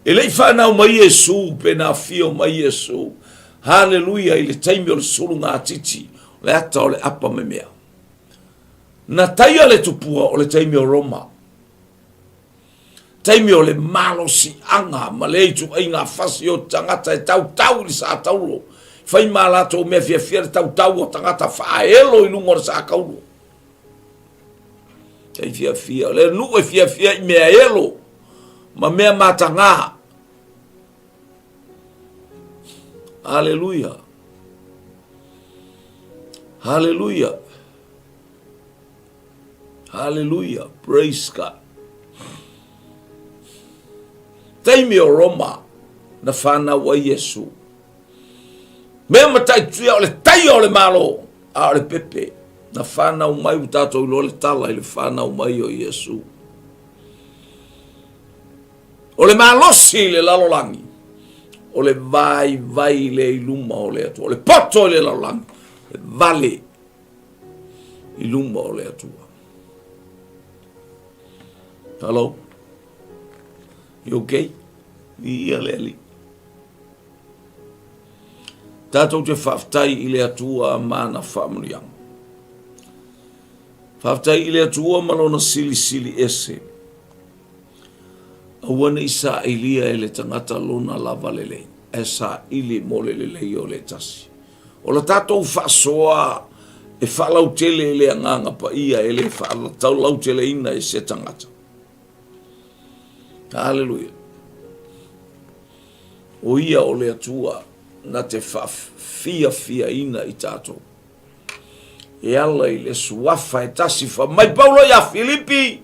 E le i fanau mai Iesu pe na afio mai Iesu. Haleluia i le taimi o le sulugatiti, o le ata o le apa memea. Na taia le tupua o le taimi o Roma. Taimi o le malosiaga ma lea ituaiga fasi o tagata e tautau i le sa taulo. Fai ma latou mea fiafia le tautau o tagata faaelo i luga o le sa taulo. Tai fiafia, o le nuu e fiafia i mea elo ma mea matagā. Aleluia. Haleluia. Haleluia. Praise God. Taimi o Roma na whanau ai Iesu. Mea mataituia o le taia o le Malo, a o le pepe. Na whanau mai u tātou iloa le tala i le whanau mai o Iesu. O le malosi i le lalolagi, o le vaivai lea i luma o le Atua. O le poto i le lalolagi, e vale i luma o le Atua. Hello? You okay? Viia le Alii. Tatou te faafetai i le Atua ma ana faamanuiaga. Faafetai i le Atua ma lona silisili ese. Aua ne i sailia e le tagata lona lava lelei, ae saili mo le lelei o le tasi. O la tatou faasoa e faalautele i le Agaga Paia e le faalauteleina e se tagata. Haleluia. O ia o le Atua na te faafiafiaina i tatou. E ala i le suafa e tasi fa mai Paulo iā Filipi,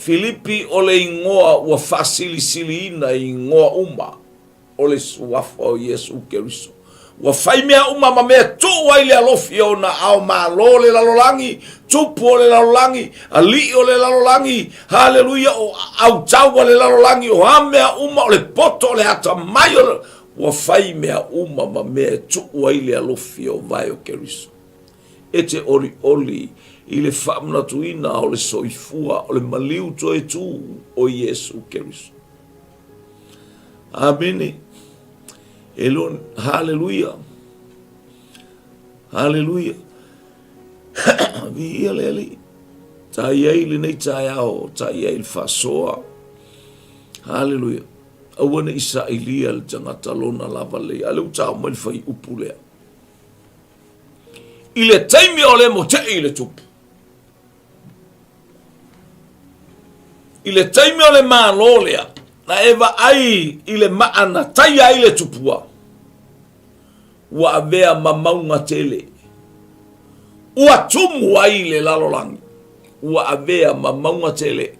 Filipi o le igoa ua faasilisiliina i igoa uma o le suafa o Iesu Keriso. Ua fai mea uma ma mea tuu ai le alofi o ona ao malo o le lalolagi, tupu o le lalolagi, alii o le lalolagi, haleluia, o autau a le lalolagi, o a mea uma o le poto o le atamai o le Ua fai mea uma ma mea e tuu ai le alofi o vae o Keriso. E te olioli i le faamanatuina o le soifua o le maliu toe tū o Iesu Keriso. Amene. E lo, haleluia. Haleluia. Viia le Alii. Ta i ai lenei taeao, ta i ai le faasoa. Haleluia. Aua ne i sailia le tagata lona lava lea. A lea ua tau mai le fuaiupu lea. I le taimi o le motei i le tupu. I le taimi o le malo lea, na e vaai i le maa na taia ai le tupua, ua avea ma mauga tele. Ua tumu ai le lalolagi, ua avea ma mauga tele.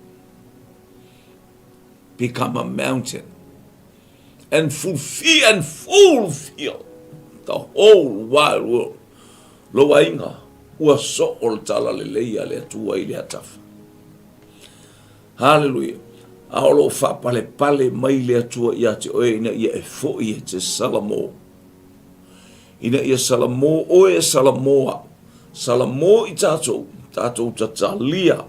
Become a mountain and fulfill and fulfill the whole wide world. Lou aiga, ua soo le tala lelei a le Atua i lea tafa. Haleluia. A o lo o faapalepale mai le Atua ia te oe ina ia e foi e te salamo. Ina ia salamo oe e salamo au. Salamo i tatou, tatou tatalia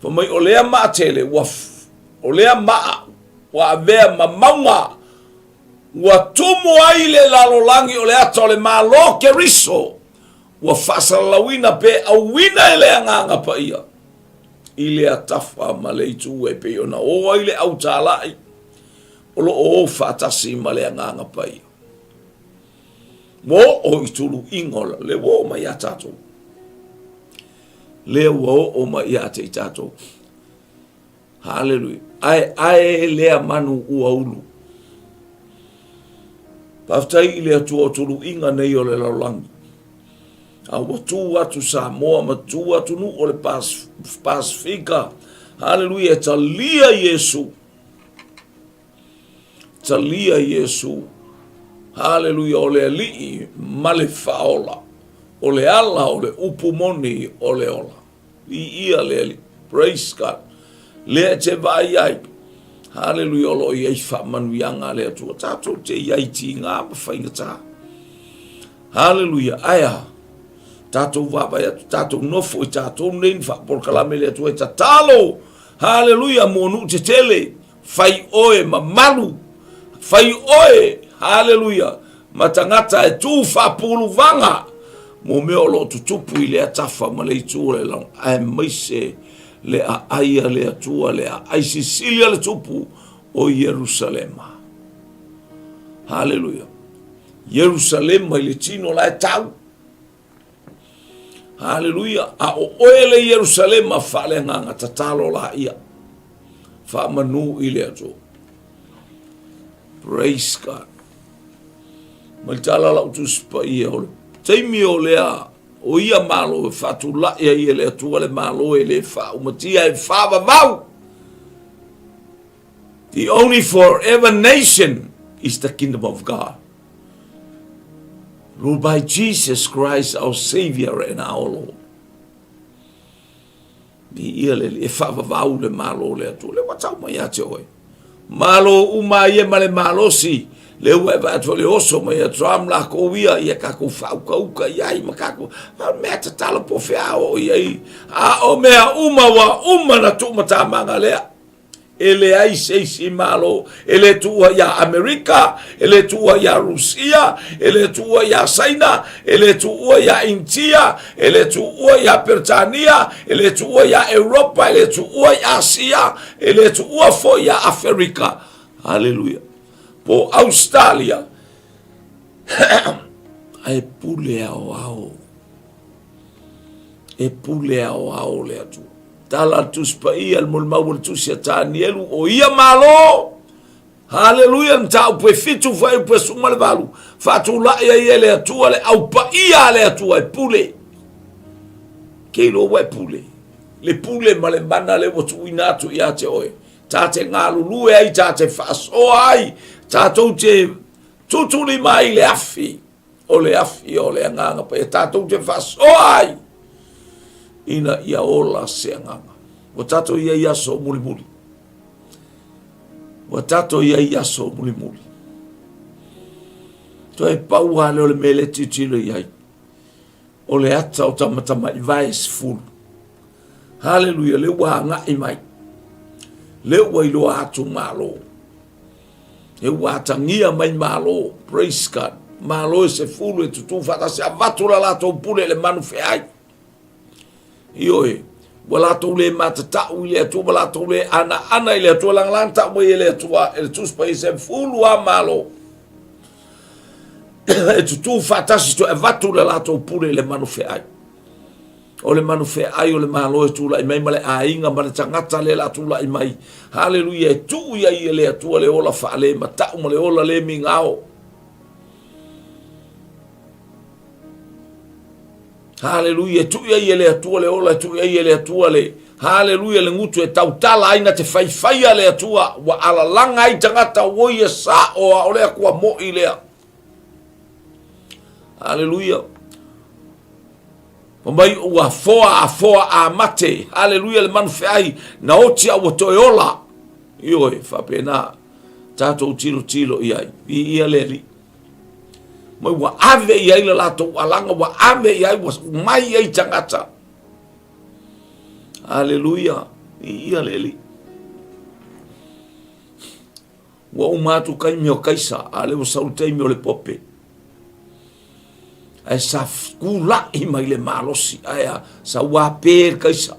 Fai mai o lea maa tele ua o lea maa ua avea ma mauga ua tumu ai le lalolagi o le ata o le Malo Keriso ua faasalalauina pe auina e le Agaga Paia i lea tafa ma le itu e pei ona o ai le au tālai o lo o o faatasi ma le Agaga Paia. Ua oo i tuluiga o le ua oo mai ia tatou. Lea ua oo mai ia te i tatou. Haleluia. Ae, ae lea manu ua ulu. Faafetai i le Atua o tuluiga nei o le lalolagi. A ua tu atu Samoa ma tu atu nuu o le Pasifika. Haleluia, e talia Iesu. Talia Iesu. Haleluia, o le Alii ma le Faaola, o le ala o le upu moni o le ola. Viia le Alii. Praise God. Lea e te vaai ai. Haleluia, o lo o i ai faamanuiaga a le Atua. Tatou te i ai tiga ma faigata. Haleluia. Ae a? Tatou vaavaai atu, tatou nofo i tatou nei na faapolokalame le Atua e tatalo. Haleluia, mo nuu tetele. Fai oe ma malu, fai oe, haleluia, ma tagata e tu faapuluvaga mo mea o lo o tutupu i lea tafa ma le itu o le lalolagi, aemaise le aai a le Atua, le aai sisili a le Tupu o Ierusalema. Haleluia. Ierusalema i le tino la e tau. Haleluia! A o oe le Ierusalema faaleagaga, tatalo laia. Faamanu i le Atua. Praise God. Mai tala lau Tusi Paia o le taimi o lea o ia malo e faatulai ai e le Atua le malo e le faaumatia e faavavau. The only forever nation is the kingdom of God. Ruled by Jesus Christ our Savior and our Lord. Ni ia le e faavavau le malo le Atua. Le ua tau mai ia te oe. Malo uma ia ma le malosi. Le ua e vaai atu le oso mai a Trump lakou ia, ia kakou faaukauka iai ma kakou. A mea tatalo po fea o iai. A o mea uma ua uma na tuumatamaga lea. E leai se isi Malo, e le tuua iā Amerika, e le tuua iā Rusia, e le tuua iā Saina, e le tuua iā Initia, e le tuua iā Peretania, e le tuua iā Europa, e le tuua i Asia, e le tuua foi iā Aferika. Haleluia. Po o Australia. Ae pule aoao. E pule aoao le Atua. Tala a le Tusi Paia, le molimau o le Tusi a Tanielu, o ia Malo! Haleluia, le mataupu e fitu fuaiupu e 18, faatulai ai e le Atua le au paia a le Atua e pule. Ke iloa ua e pule. Le pule ma le mana le ua tuuina atu ia te oe. Ta te galulue ai, ta te faasoa ai, tatou te tutulima ai le afi. O le afi o le Agaga Paia tatou te faasoa ai ina ia ola se agaga. Ua tatou i ai aso mulimuli. Ua tatou i ai aso mulimuli. Toe pau lava lea o le mea lea tilotilo i ai. O le ata o tamatamaivae 10. Haleluia, lea ua agai mai. Lea ua iloa atu Malo. E ua atagia mai Malo, praise God. Malo e 10 e tutū faatasi, avatu la latou pule i le manu feai. Ioe, ua latou le matatau i le Atua, ua latou le anaana i le Atua, lagalaga tau mai e le Atua, e le Tusi Paia, 10 a Malo. E tutū faatasi toe avatu le latou pule i le manu feai. O le manu feai o le Malo e tulai mai ma le aiga ma le tagata lea la tulai mai. Haleluia, e tuu i ai e le Atua le ola faalematau ma le ola le migao. Haleluia, e tuu i ai e le Atua le ola, e tuu i ai e le Atua le Haleluia le gutu e tautala ai na te faifaia le Atua, ua alalaga ai tagata ua ia sa o a o le Atua moi lea. Haleluia. Fai mai ua foa a foa a mate. Haleluia le manu feai na oti a ua toe ola. Ioe, faapena tatou tilotilo i ai. Viia le Alii. Mai ua ave i ai le latou alaga, ua ave i ai, ua mai i ai tagata. Haleluia, viia le Alii. Ua uma atu taimi o Kaisa, a lea ua sau le taimi o le Pope. Ae sa kula'i mai le malosi, ae a, sa ua pe le Kaisa.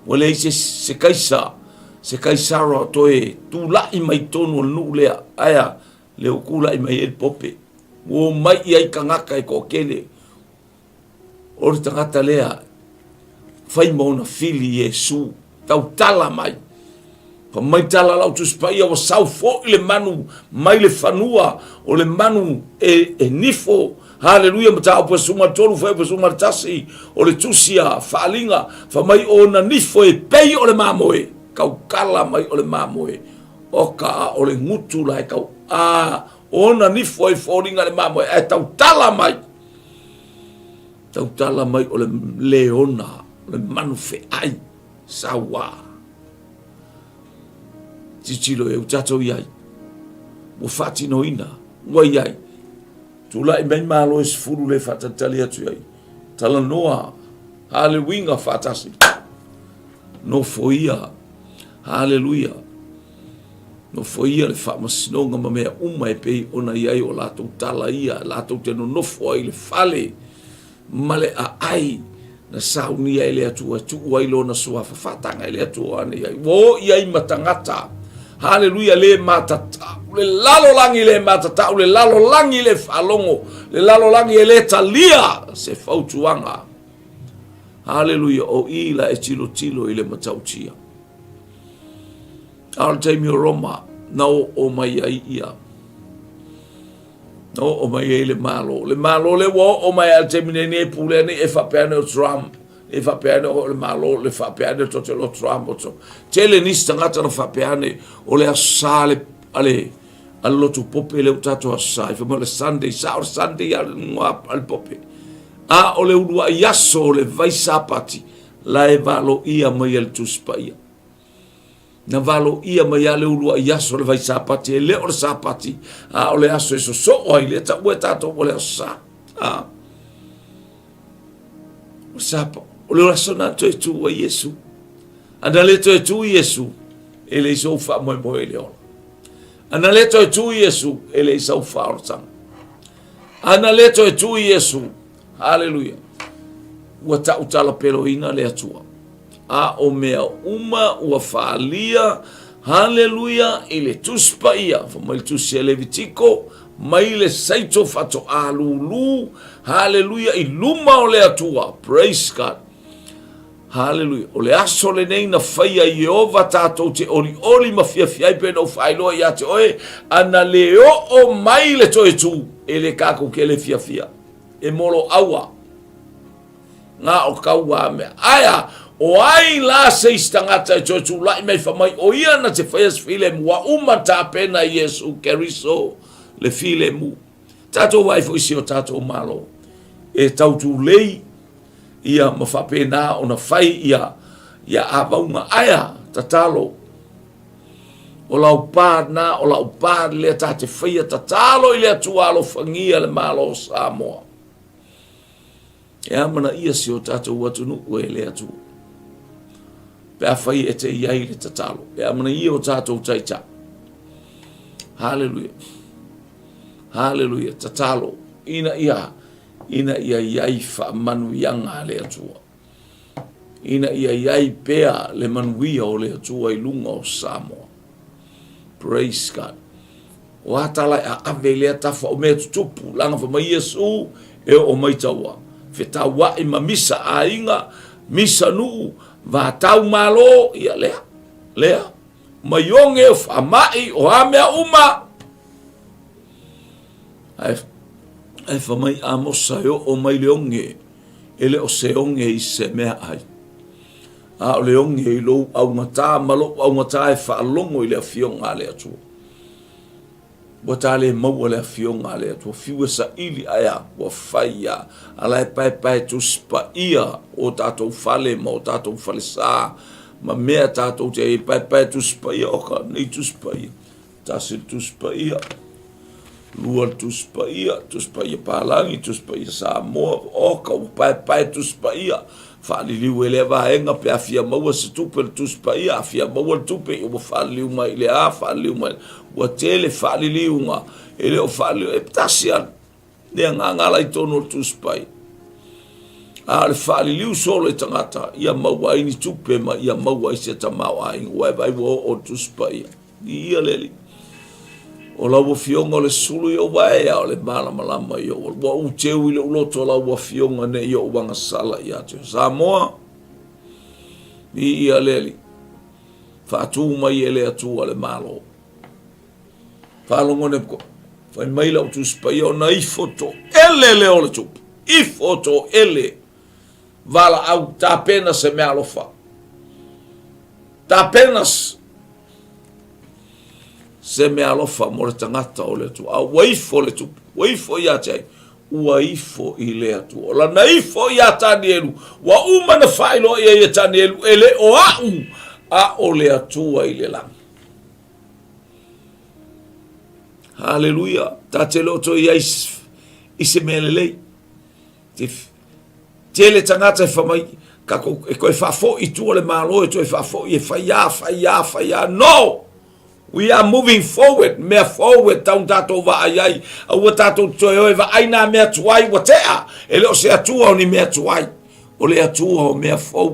Ua leai se, se Kaisa, se Kaisara o toe tula'i mai tonu o le nuu lea, ae a, lea ua kula'i mai ai le Pope. Ua omai i ai tagata e toatele. O le tagata lea, fai ma ona fili Iesu, tautala mai. Fa mai tala lau Tusi Paia, ua sau foi le manu mai le fanua, o le manu e, e nifo. Haleluia, mataupu e suma tolu, fuaiupu e 11, o le tusi a Faaaliga, fa mai ona nifo e pei o le mamoe, tautala mai o le mamoe. Oka a o le gutu la e tau a ona nifo ai foliga le mamoe ae tautala mai. Tautala mai o le leona, o le manu feai saua. Tilotilo e u tatou i ai. Ua faatinoina, ua i ai. Tulai mai malo e 10 le faatalitali atu i ai. Talanoa, haleluiga faatasi. Nofoia, haleluia. Nofoia le faamasinoga ma mea uma e pei ona i ai o latou tala ia, latou te nonofo ai i le fale ma le aai na saunia e le Atua e tuu ai lona suafa faataga e le Atua ane i ai. Ua o i ai ma tagata. Haleluia, le matatau, le lalolagi le matatau, le lalolagi le faalogo, le lalolagi e le talia se fautuaga. Haleluia, o i la e tilotilo i le matautia. A o le taimi o Roma, na oo mai ai ia na oo mai ai le Malo. Le Malo lea ua oo mai a le taimi nei nei pulea nei e faapea ane o Trump, e faapea ane o le Malo, le faapea ane o te lo Trump o to. Tele nisi tagata na faapea ane o le aso sa le a le a le lotu pope le tatou aso sa. I fai mai o le Sunday, sa o le Sunday a le pope. A o le uluai aso o le vai Sapati la e valoia mai e le Tusi Paia. Na valoia mai lava le uluai aso o le vai Sapati, e le o le Sapati, a o le aso e sosoo ai, lea taua e tatou o le aso sa. A. O Sapa, o le aso na toe tu ai Iesu. A na le toe tu Iesu, e leai sou faamoemoe i le ola. A na le toe tu Iesu, e leai sau faaolataga. A na le toe tu Iesu, haleluia, ua tautalapeloina le Atua. A o mea uma ua faaalia, haleluia, i le Tusi Paia, fai mai le Tusi a Levitiko, mai le saito faatoa lūlū, haleluia, i luma o le Atua, praise God. Haleluia. O le aso lenei na faia e Ieova tatou te olioli ma fiafia ai pei ona ou faailoa ia te oe, a na le oo mai le toe tu, e le kākou ke le fiafia. E moloaua. Ngā o kaua mea. Aea, o ai la se isi tagata e toe tulai mai fai mai o ia na te faia se filemu, ua uma tapena e Iesu Keriso le filemu. Tatou vaai foi i si o tatou Malo e tautulei ia ma faapena ona fai ia ia avauga. Aea, tatalo, o lau pa na, o lau pa lea ta te faia, tatalo i le Atua alofagia le Malo o Samoa. E amanaia si o tatou atunuu e le Atua. Pe afai e te i ai le tatalo, e amanaia o tatou taitai. Haleluia. Haleluia. Tatalo ina ia ina ia i ai faamanuiaga a le Atua. Ina ia i ai pea le manuia o le Atua i luga o Samoa. Praise God. O a tala e aave i lea tafa o mea tutupu, leaga fai mai Iesu e oo mai taua. Fetauai ma misa aiga, misa nuu, vatau malo, ia lea, lea. Maioge o faamai, o a mea uma. Ae, ae fai mai Amosa e oo mai le oge, e le o se oge i se meaai. A o le oge i lou augata ma lou augata e faalogo i le Afioga a le Atua. Ua ta le maua le Afioga a le Atua, fiu e saili ae a, ua fai a, a la e paepae Tusi Paia o tatou fale ma o tatou falesa ma mea tatou te ai e paepae Tusi Paia, oka, nei Tusi Paia. Tasi le Tusi Paia, lua le Tusi Paia, Tusi Paia Palagi, Tusi Paia Samoa, oka ua paepae Tusi Paia, faaliliu e lea vaega pe a fia maua se tupe le Tusi Paia, a fia maua le tupe ua faaliliu mai i le a, faaliliu mai, ua tele faaliliuga, e le o faaliliu, e tasi lava le agaga la i totonu o le Tusi Paia. A o le faaliliu solo i tagata, ia maua ai ni tupe ma ia maua ai se tamaoaiga, ua e vaai ua oo le Tusi Paia. Viia le Alii. O lau Afioga o le sulu i ou vae, a o le malamalama i ou Ua ou teu i lou loto lau Afioga ne i ou agasala ia te oe. Samoa, viia le Alii. Faatū mai e le Atua le Malo. Faalogo ne fai mai lau Tusi Paia ona ifo toele lea o le tupu. Ifo toele valaau tapena se meaalofa. Tapena. Se meaalofa mo le tagata o le Atua. A ua ifo le tupu, ua ifo ia te ai, ua ifo i le Atua. O lana ifo iā Tanielu, ua uma na faailoa i ai e Tanielu, e le o a'u, a o le Atua i le lagi. Haleluia! Ta te le o toe i ai i se mea lelei. Te tele tagata e fai mai, tatou e toe faafoi i tua le Malo, e toe faafoi e fai a, fai a, fai a. No! We are moving forward, mea fou e tau tatou vaai ai. Aua tatou te toe o e vaai nā mea tuai ua tea. E le o se Atua o ni mea tuai. O le Atua o mea fou.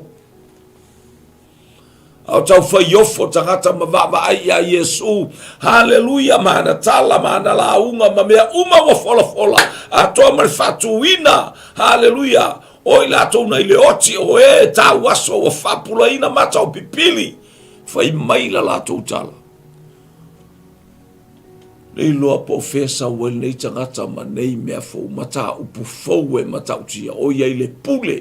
A o tau faiofo tagata ma vaavaai iā Iesu. Haleluia, ma ana tala, ma ana lauga, ma mea uma ua folafola, atoa ma le faatuina. Haleluia, o i latou na i le oti, o e tau aso ua faapulaina mata o pipili. Fai mai la latou tala. Le iloa po o fea sau ai lenei tagata ma nei mea fou, mataupu fou e matautia, o ia i le pule.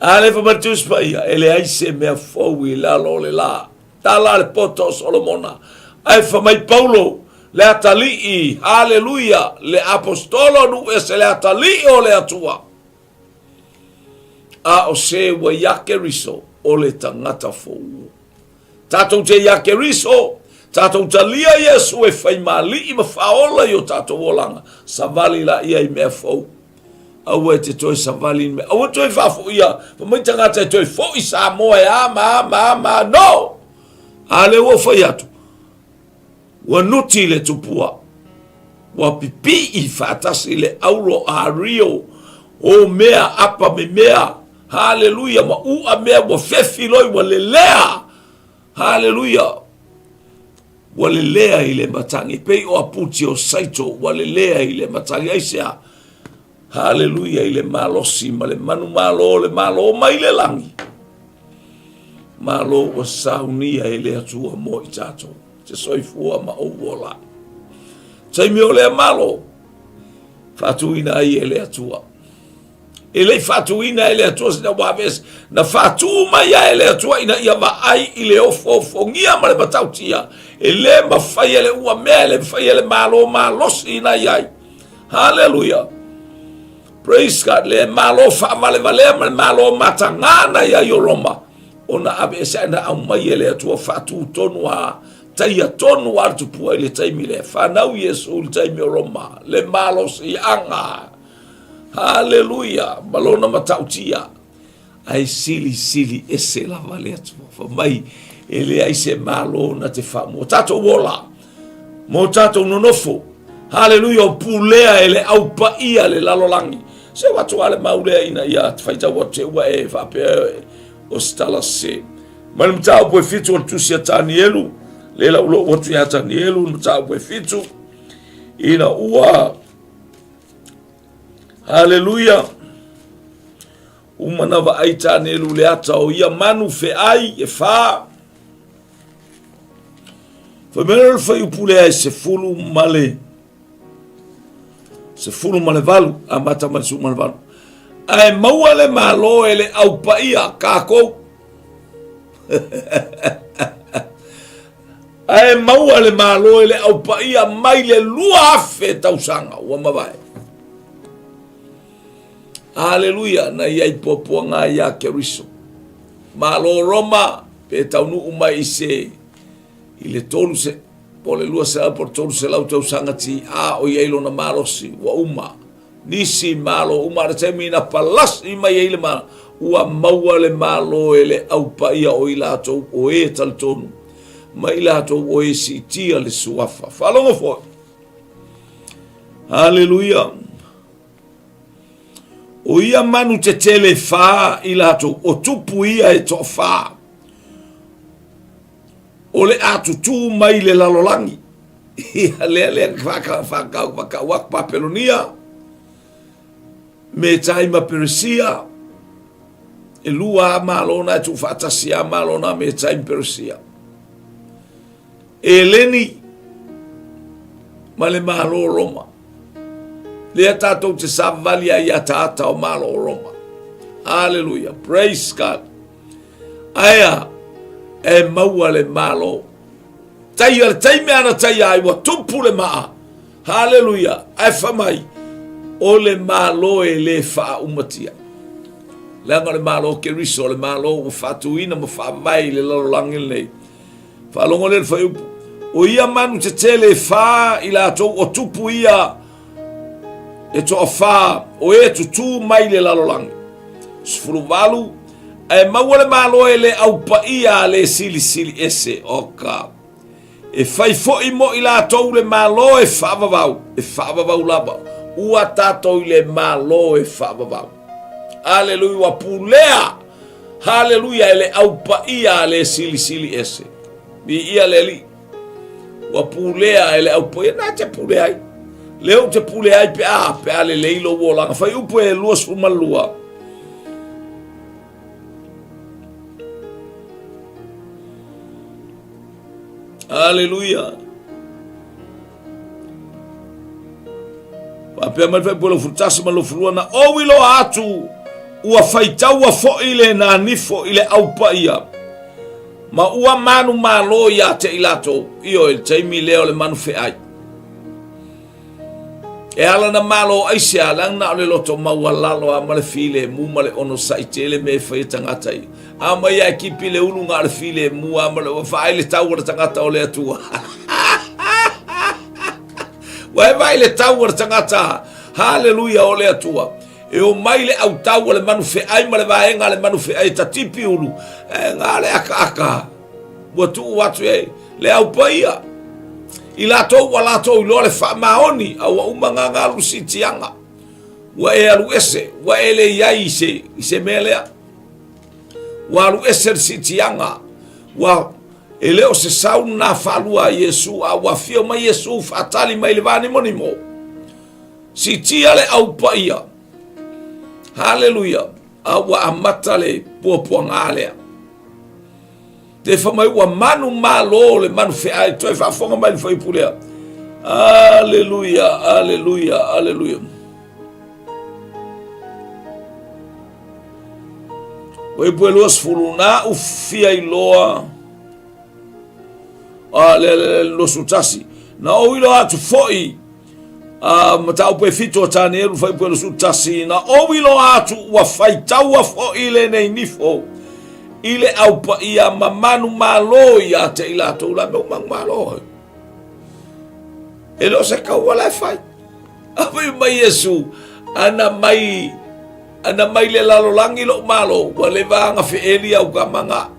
A le fai mai le Tusi Paia, e leai se mea fou i lalo o le lā. Tala le poto o Solomona. Ae fai mai Paulo, le atalii, haleluia, le aposetolo nuu ese le atalii o le Atua. A o se ua iā Keriso, o le tagata fou. Tatou te iā Keriso, tatou talia Iesu e fai ma alii ma faaola i o tatou olaga, savali laia i mea fou. Aua e te toe savali i mea, aua toe faafoia, fai mai tagata e toe foi Samoa e a ma a ma a ma a, no! A lea ua ou fai atu, ua nuti le tupua, ua pipii faatasi le auro a Rio, o mea apa me mea, haleluia, ma u'a mea ua fefi loi, ua lelea, haleluia, ua lelea i le matagi, pei o aputi o Saito, ua lelea i le matagi, aisea? Haleluia i le malosi ma le manumalo o le Malo mai le lagi. Malo ua saunia e le Atua mo i tatou, te soifua ma ou ola. Taimi o lea Malo, faatuina ai e le Atua. E le i faatuina e le Atua sina ua aveese, na faatu mai ai e le Atua ina ia vaai i le ofoofogia ma le matautia, e le mafai e le ua mea, e le mafai e le Malo malosi ina i ai. Haleluia! Praise God! Le Malo faavalevalea ma le Malo matagā na i ai o Roma, ona aveese ai na aumai e le Atua faatu tonu a taia tonu a le tupua i le taimi lea. Fanau Iesu i le taimi o Roma, le malosiaga. Haleluia! Ma lona matautia. Ae silisili ese lava le Atua. Fai mai, e leai se Malo na te faamua. Tatou ola, mo tatou nonofo. Haleluia, o pulea e le au paia le lalolagi. Se ua atu le mau lea ina ia faitau atu te ua e faapea o se tala se. Mai le mataupu e fitu o le tusi a Tanielu, le lau lou atu ia Tanielu, le mataupu e fitu, ina ua Haleluia! Uma na vaai Tānelu le ata o ia manu feai e whā. Fai mai le fuaiupu lea e 18, amata mai le 18. Ae maua le Malo e le au paia kākou. Ae maua le Malo e le Au Paia mai le 2000 tausaga ua mavae. Aleluia, na i ai puapuaga ai iā Keriso. Malo Roma, pe taunuu mai i se, i le tolu se, po le 200 po le 300 tausaga TA o i ai lona malosi, ua uma. Nisi Malo uma le taimi na palasi mai ai le Malo, ua maua le Malo e le Au Paia o i latou o e talitonu, ma i latou o e siitia le Suafa. Faalogo foi. Haleluia. O ia manu tetele e whā i latou, o tupu ia e toawhā. O le a tutū mai le lalolagi. Ia, lea, lea, whaka, whaka, whaka, waka, Papelonia, me tai ma Peresia, e lua a malo na e tu whaatasi a malo na me tai ma Peresia. E leni, ma le malo Roma. Lea tātou te savali ai ataata o malo Roma. Hallelujah. Praise God. Aea. E maua le Malo. Taia le taimi ana taia ai ua tupu le maa. Haleluia! Ae fai mai, o le Malo e le faaumatia. Leaga o le Malo o Keriso, o le Malo ua faatuina ma faavae i le lalolagi lenei. Faalogo lea le fuaiupu. O ia manu tetele e fa i latou o tupu ia e toafa o e tutū mai le lalolagi. 18, ae maua le Malo e le aupaia a le silisili ese. Oka. E fai foi mo i latou le Malo e faavavau, e faavavau lava. Ua tatou i le Malo e faavavau. Aleluia, ua pulea. Haleluia, e le aupaia a le silisili ese. Viia le Alii. Ua pulea e le aupaia. Na te pule ai. Lea ou te pule ai pe a, pe a lelei lou olaga. Fuaiupu e 22. Aleluia. Faapea mai le fuaiupu 21 ma le 22, na ou iloa atu ua faitaua foi le nanifo i le aupaia ma ua manumalo ia te i latou. Ioe, le taimi lea o le manu feai. E ala na malo aisea, leaga na o le loto maualalo a ma le filemu ma le onosai tele mea e fai e tagata ia. A mai a e kipi le ulu na o le filemu a ma le vaai le tau o le tagata o le Atua. Ua e vaai le tau o le tagata, haleluia o le Atua. E o mai le autau o le manu feai ma le vaega a le manu feai e tatipi ulu, e ngā le akaaka. Ua tuu atu e le au paia. I latou ua latou iloa le faamaoni, a ua uma gagalu siitiaga. Ua e alu ese, ua e le i ai i se, i se mea lea. Ua alu ese le siitiaga. Ua e le o se sau na faalua a Iesu, a ua afio mai Iesu faatali mai le vanimonimo. Siitia le au paia. Haleluia. A ua amata le puapuaga lea. Te fai mai ua manu malo le manu feai. Toe faafofoga mai le fuaiupu lea. Aleluia, aleluia, aleluia. Fuaiupu e 20, na u fia iloa. A, le, le, le, 21. Na ou iloa atu foi A, mataupu e fitu a Tanielu fuaiupu e 21, na ou iloa atu ua faitaua foi lenei nifo i le au paia ma manumalo ia te i latou la mea manumalo. E le o se kaua la e fai. A fai mai Iesu, ana mai ana mai le lalolagi lou malo, ua leva aga feeli au ka manga.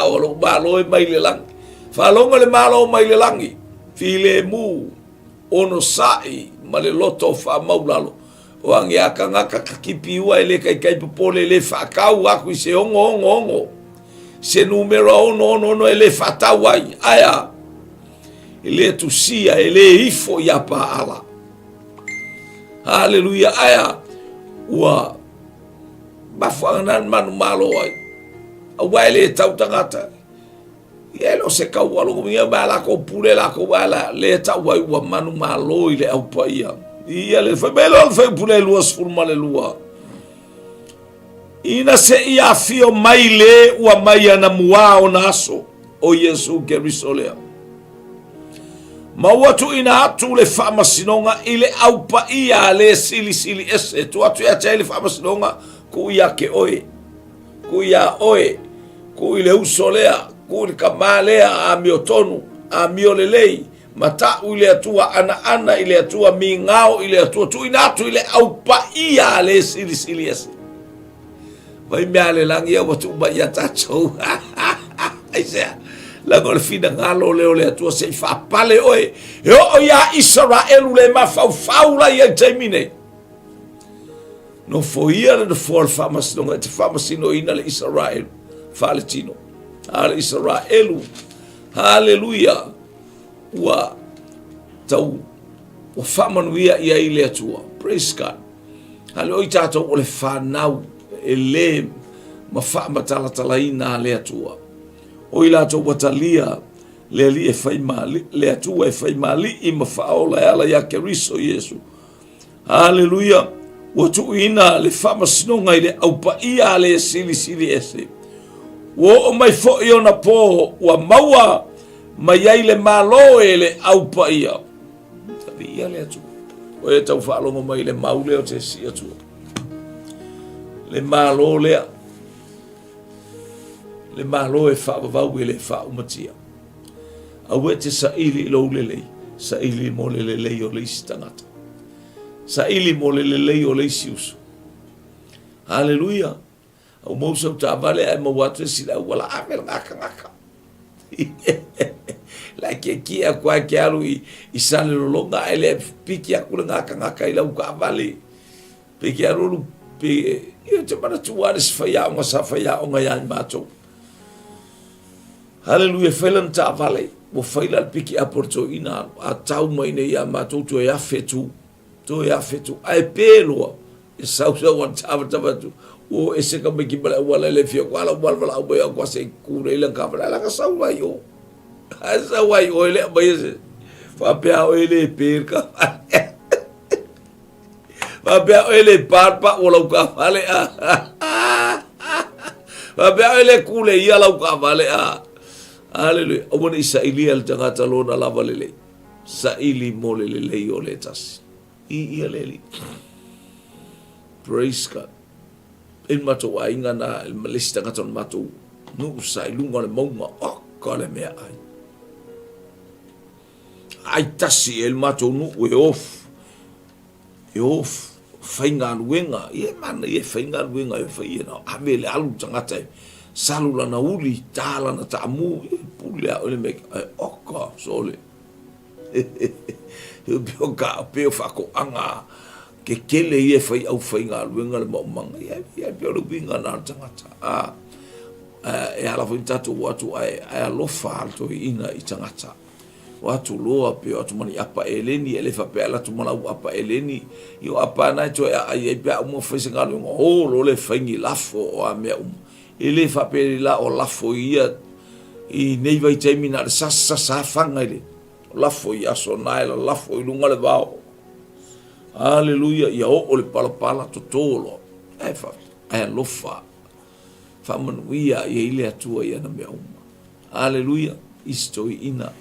O lou malo e mai le lagi. Faalogo le malo mai le lagi, filemu, onosai ma le loto faamaulalo. O age a kangaka ka kipi ua e le kaikai popole e le faakau aku i se ogo ogo ogo. Se numera ono ono ono e le faatau ai. Ae a? E le tusia, e le ifo ia paala. Haleluia. Ae a? Ua mafuaaga na manumalo ai. Aua e le tau tagata. Ia e le o se kaua loko ia ma lakou pule lakou ae la le tau ai ua manumalo i le au paia. Ia le fai mai loa le fuaiupu le 22. Ina seia afio mai le ua mai ana muā ona aso o Iesu Keriso lea. Ma ua tuuina atu le faamasinoga i le au paia a le silisili ese. Tuu atu ia te ai le faamasinoga, tuu ia te oe. Tuu iā oe, tuu i le uso lea, tuu i le kamā lea, amiotonu, amio lelei, mataʻu i le Atua, anaana i le Atua, migao i le Atua, tuuina atu i le au paia a le silisili ese. Vai mea a le lagi ia ua tuu mai ia tatou. Aisea? Leaga o le finagalo lea o le Atua se i faapale oe. E oo iā Isaraelu le mafaufau la ia i taimi nei. Nofoia le nofoa o le faamasinoga e te faamasinoina le Isaraelu faaletino. A le Isaraelu, haleluia, ua tau ua faamanuia i ai le Atua. Praise God. Hale oi tātou o le whanau e le ma faamatalatalaina a le Atua. O i latou ua talia le Alii e fai ma le Atua e fai ma alii ma faaola e ala ia Keriso Iesu. Aleluia! Ua tuuina le faamasinoga i le au paia a le silisili ese. Ua oo mai foi ona po ua maua mai ai le Malo e le Au Paia. Viia le Atua. O e tau faalogo mai le mau lea o te si Atua. Le Malo lea. Le Malo e faavavau e le faaumatia. Aua e te saili i lou lelei, saili mo le lelei o le isi tagata. Saili mo le lelei o le isi uso. Haleluia! Au mau sau taavale ae maua atu e sila auala ave le gakagaka. La kiekie aku ai ke alu i, i sale lolonga ae le piki aku le gakagaka i lau kaavale. Pe ke alu alu pe ia te manatu a le se faiaoga sa faiaoga ia i matou. Haleluia, fai lana taavale, ua fai la le piki apo le toeaina alu, a tau mai nei ia matou toe afe tu, toe afe tu, ae pe loa, e sau sau a tavatava atu, ua o ese ka maiki ma le auala e le fia ko ala ua valaau mai au se ku nei lan ka vala la ka sau ai o. Ae sau ai o ele mai ese. Faapea o ele pe ka. Faapea oe le pa pa o lau kaavale a. Faapea oe le kule ia lau kaavale a. Aleluia. Aua ne i sailia le tagata lona lava lelei. Saili mo le lelei o le tasi. I ia le Alii. Praise God. E le matou aiga na ma le isi tagata o le matou nuu sa i luga o le mauga. Oka le meaai. Ai tasi e le matou nuu e ofu. E o faigaluega, ia e manaia e faigaluega e fai ia na ave le alu tagata e salu lana uli, ta lana taamu, ia e pule a oe le mea ae oka sole. Pei o ka pei o faatoaga kekele ia e fai aufaigaluega le maumaga, ia ia pei o le uiga na o le tagata. A e ala foi na tatou o atu ae ae alofa le toeaina i tagata. O atu loa pe o atu ma ni apa eleni, e le faapea e alu atu ma lau apa eleni, i o apa na e toe aai ai pe a uma fai se galuega, o loa le fai ni lafo o a mea uma. E le faapea la o lafo i ia i nei vaitaimi na o le sasa sasa faga i le lafo i aso na e lalafo i luga le vao. Aleluia, ia oo le palapala toto loa. Ae fa, ae alofa. Faamanuia i ai le Atua i ana mea uma. Aleluia, i si toeaina.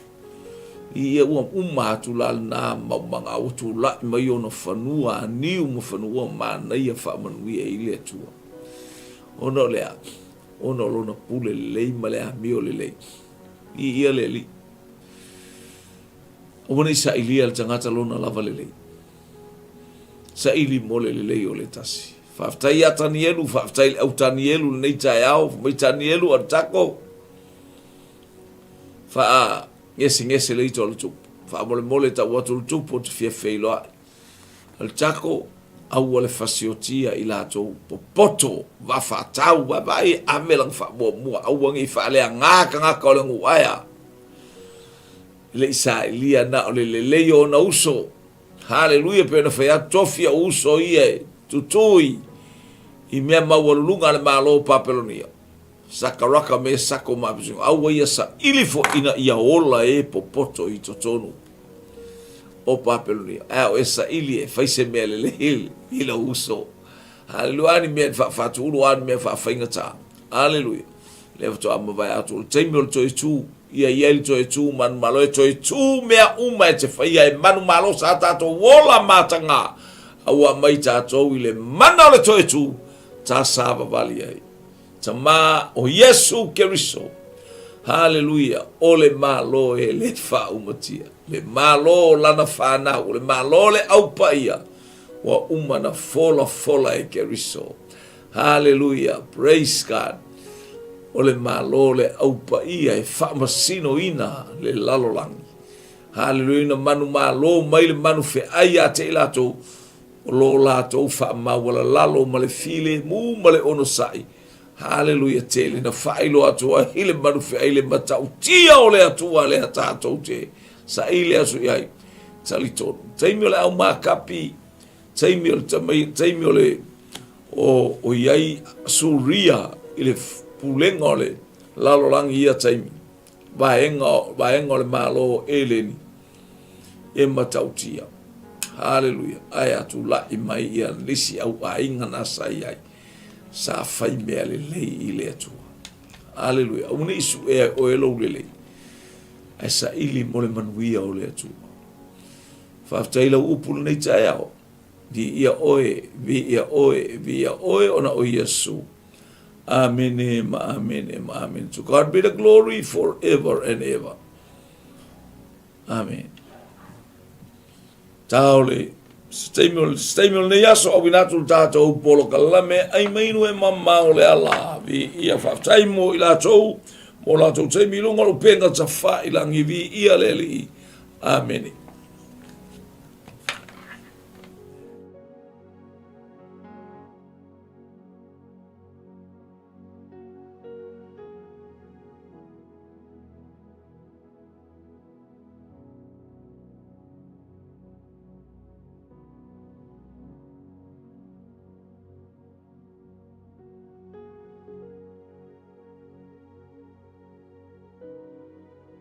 Ia ua uma atu la lena maumaga ua tulai mai ona fanua aniu ma fanua manaia faamanuia i le Atua. Ona o le a? Ona o lona pule lelei ma le amio lelei. I ia le Alii. Aua ne i sailia le tagata lona lava lelei. Saili mo le lelei o le tasi. Faafetai ia Tanielu, faafetai i le au Tanielu lenei taeao, fai mai Tanielu a tako. Faa ngesegese le ito a le tupu. Faamolemole tau atu le tupu ou te fia feiloai. A le tako, aua le fasiotia i latou popoto, va faatau, vaavaai e ave lana faamuamua, aua ne i faaleaga tagata o le nuu ae a. E le i sailia na o le lelei o ona uso. Haleluia, pei ona fai atu, tofi ou uso ia e tutū i, i mea maualuluga a le Malo o Papelonia. Sakaraka me Sako ma Apeseniko, aua ia saili foi ina ia ola e popoto i totonu o Papelonia. Ae a o e saili e fai se mea lelei i lou uso. Haleluia, a ni mea e faafatuulu, a ni mea faafaigata. Aleluia. Lea faatoa mavae atu o le taimi o le toe tu. Ia i ai le toe tu manumalo, e toe tu mea uma e te faia e manumalo sa tatou ola mataga. A ua aumai tatou i le mana o le toe tu, ta savavali ai. Tama o Iesu Keriso. Haleluia, o le Malo e le faaumatia. Le Malo o lana fanau, o le Malo o le Au Paia, ua uma na folafola e Keriso. Haleluia, praise God. O le Malo le Au Paia e faamasinoina le lalolagi. Haleluia, na manumalo mai le manu feai ia te i latou, o lo latou faamaualalalo ma le filemu ma le onosai. Haleluia tele, na faailoa atu ai le manu feai le matautia o le Atua lea tatou te saili aso i ai. Talitonu, taimi o le au makapi, taimi o le taimi o le o, o i ai Suria i le pulega o le lalolagi i ia taimi, vaega, vaega o le Malo o Eleni e matautia. Haleluia. Ae a tulai mai ia nisi au aiga na sa i ai, sa fai mea lelei i le Atua. Aleluia. Aua ne i suʻea e oe lou lelei, ae saili mo le manuia o le Atua. Faafetai i lau upu lenei taeao. Viia oe, viia oe, viia oe ona o Iesu. Amene ma amene ma amene. To God be the glory forever and ever. Amen. Tao le se taimi o se taimi o lenei aso auina atu le tatou polokalame ai mainu e mamao le ala viia faafetai mo i latou mo latou taimi i luga o le upega tafailagi viia le Alii. Amene.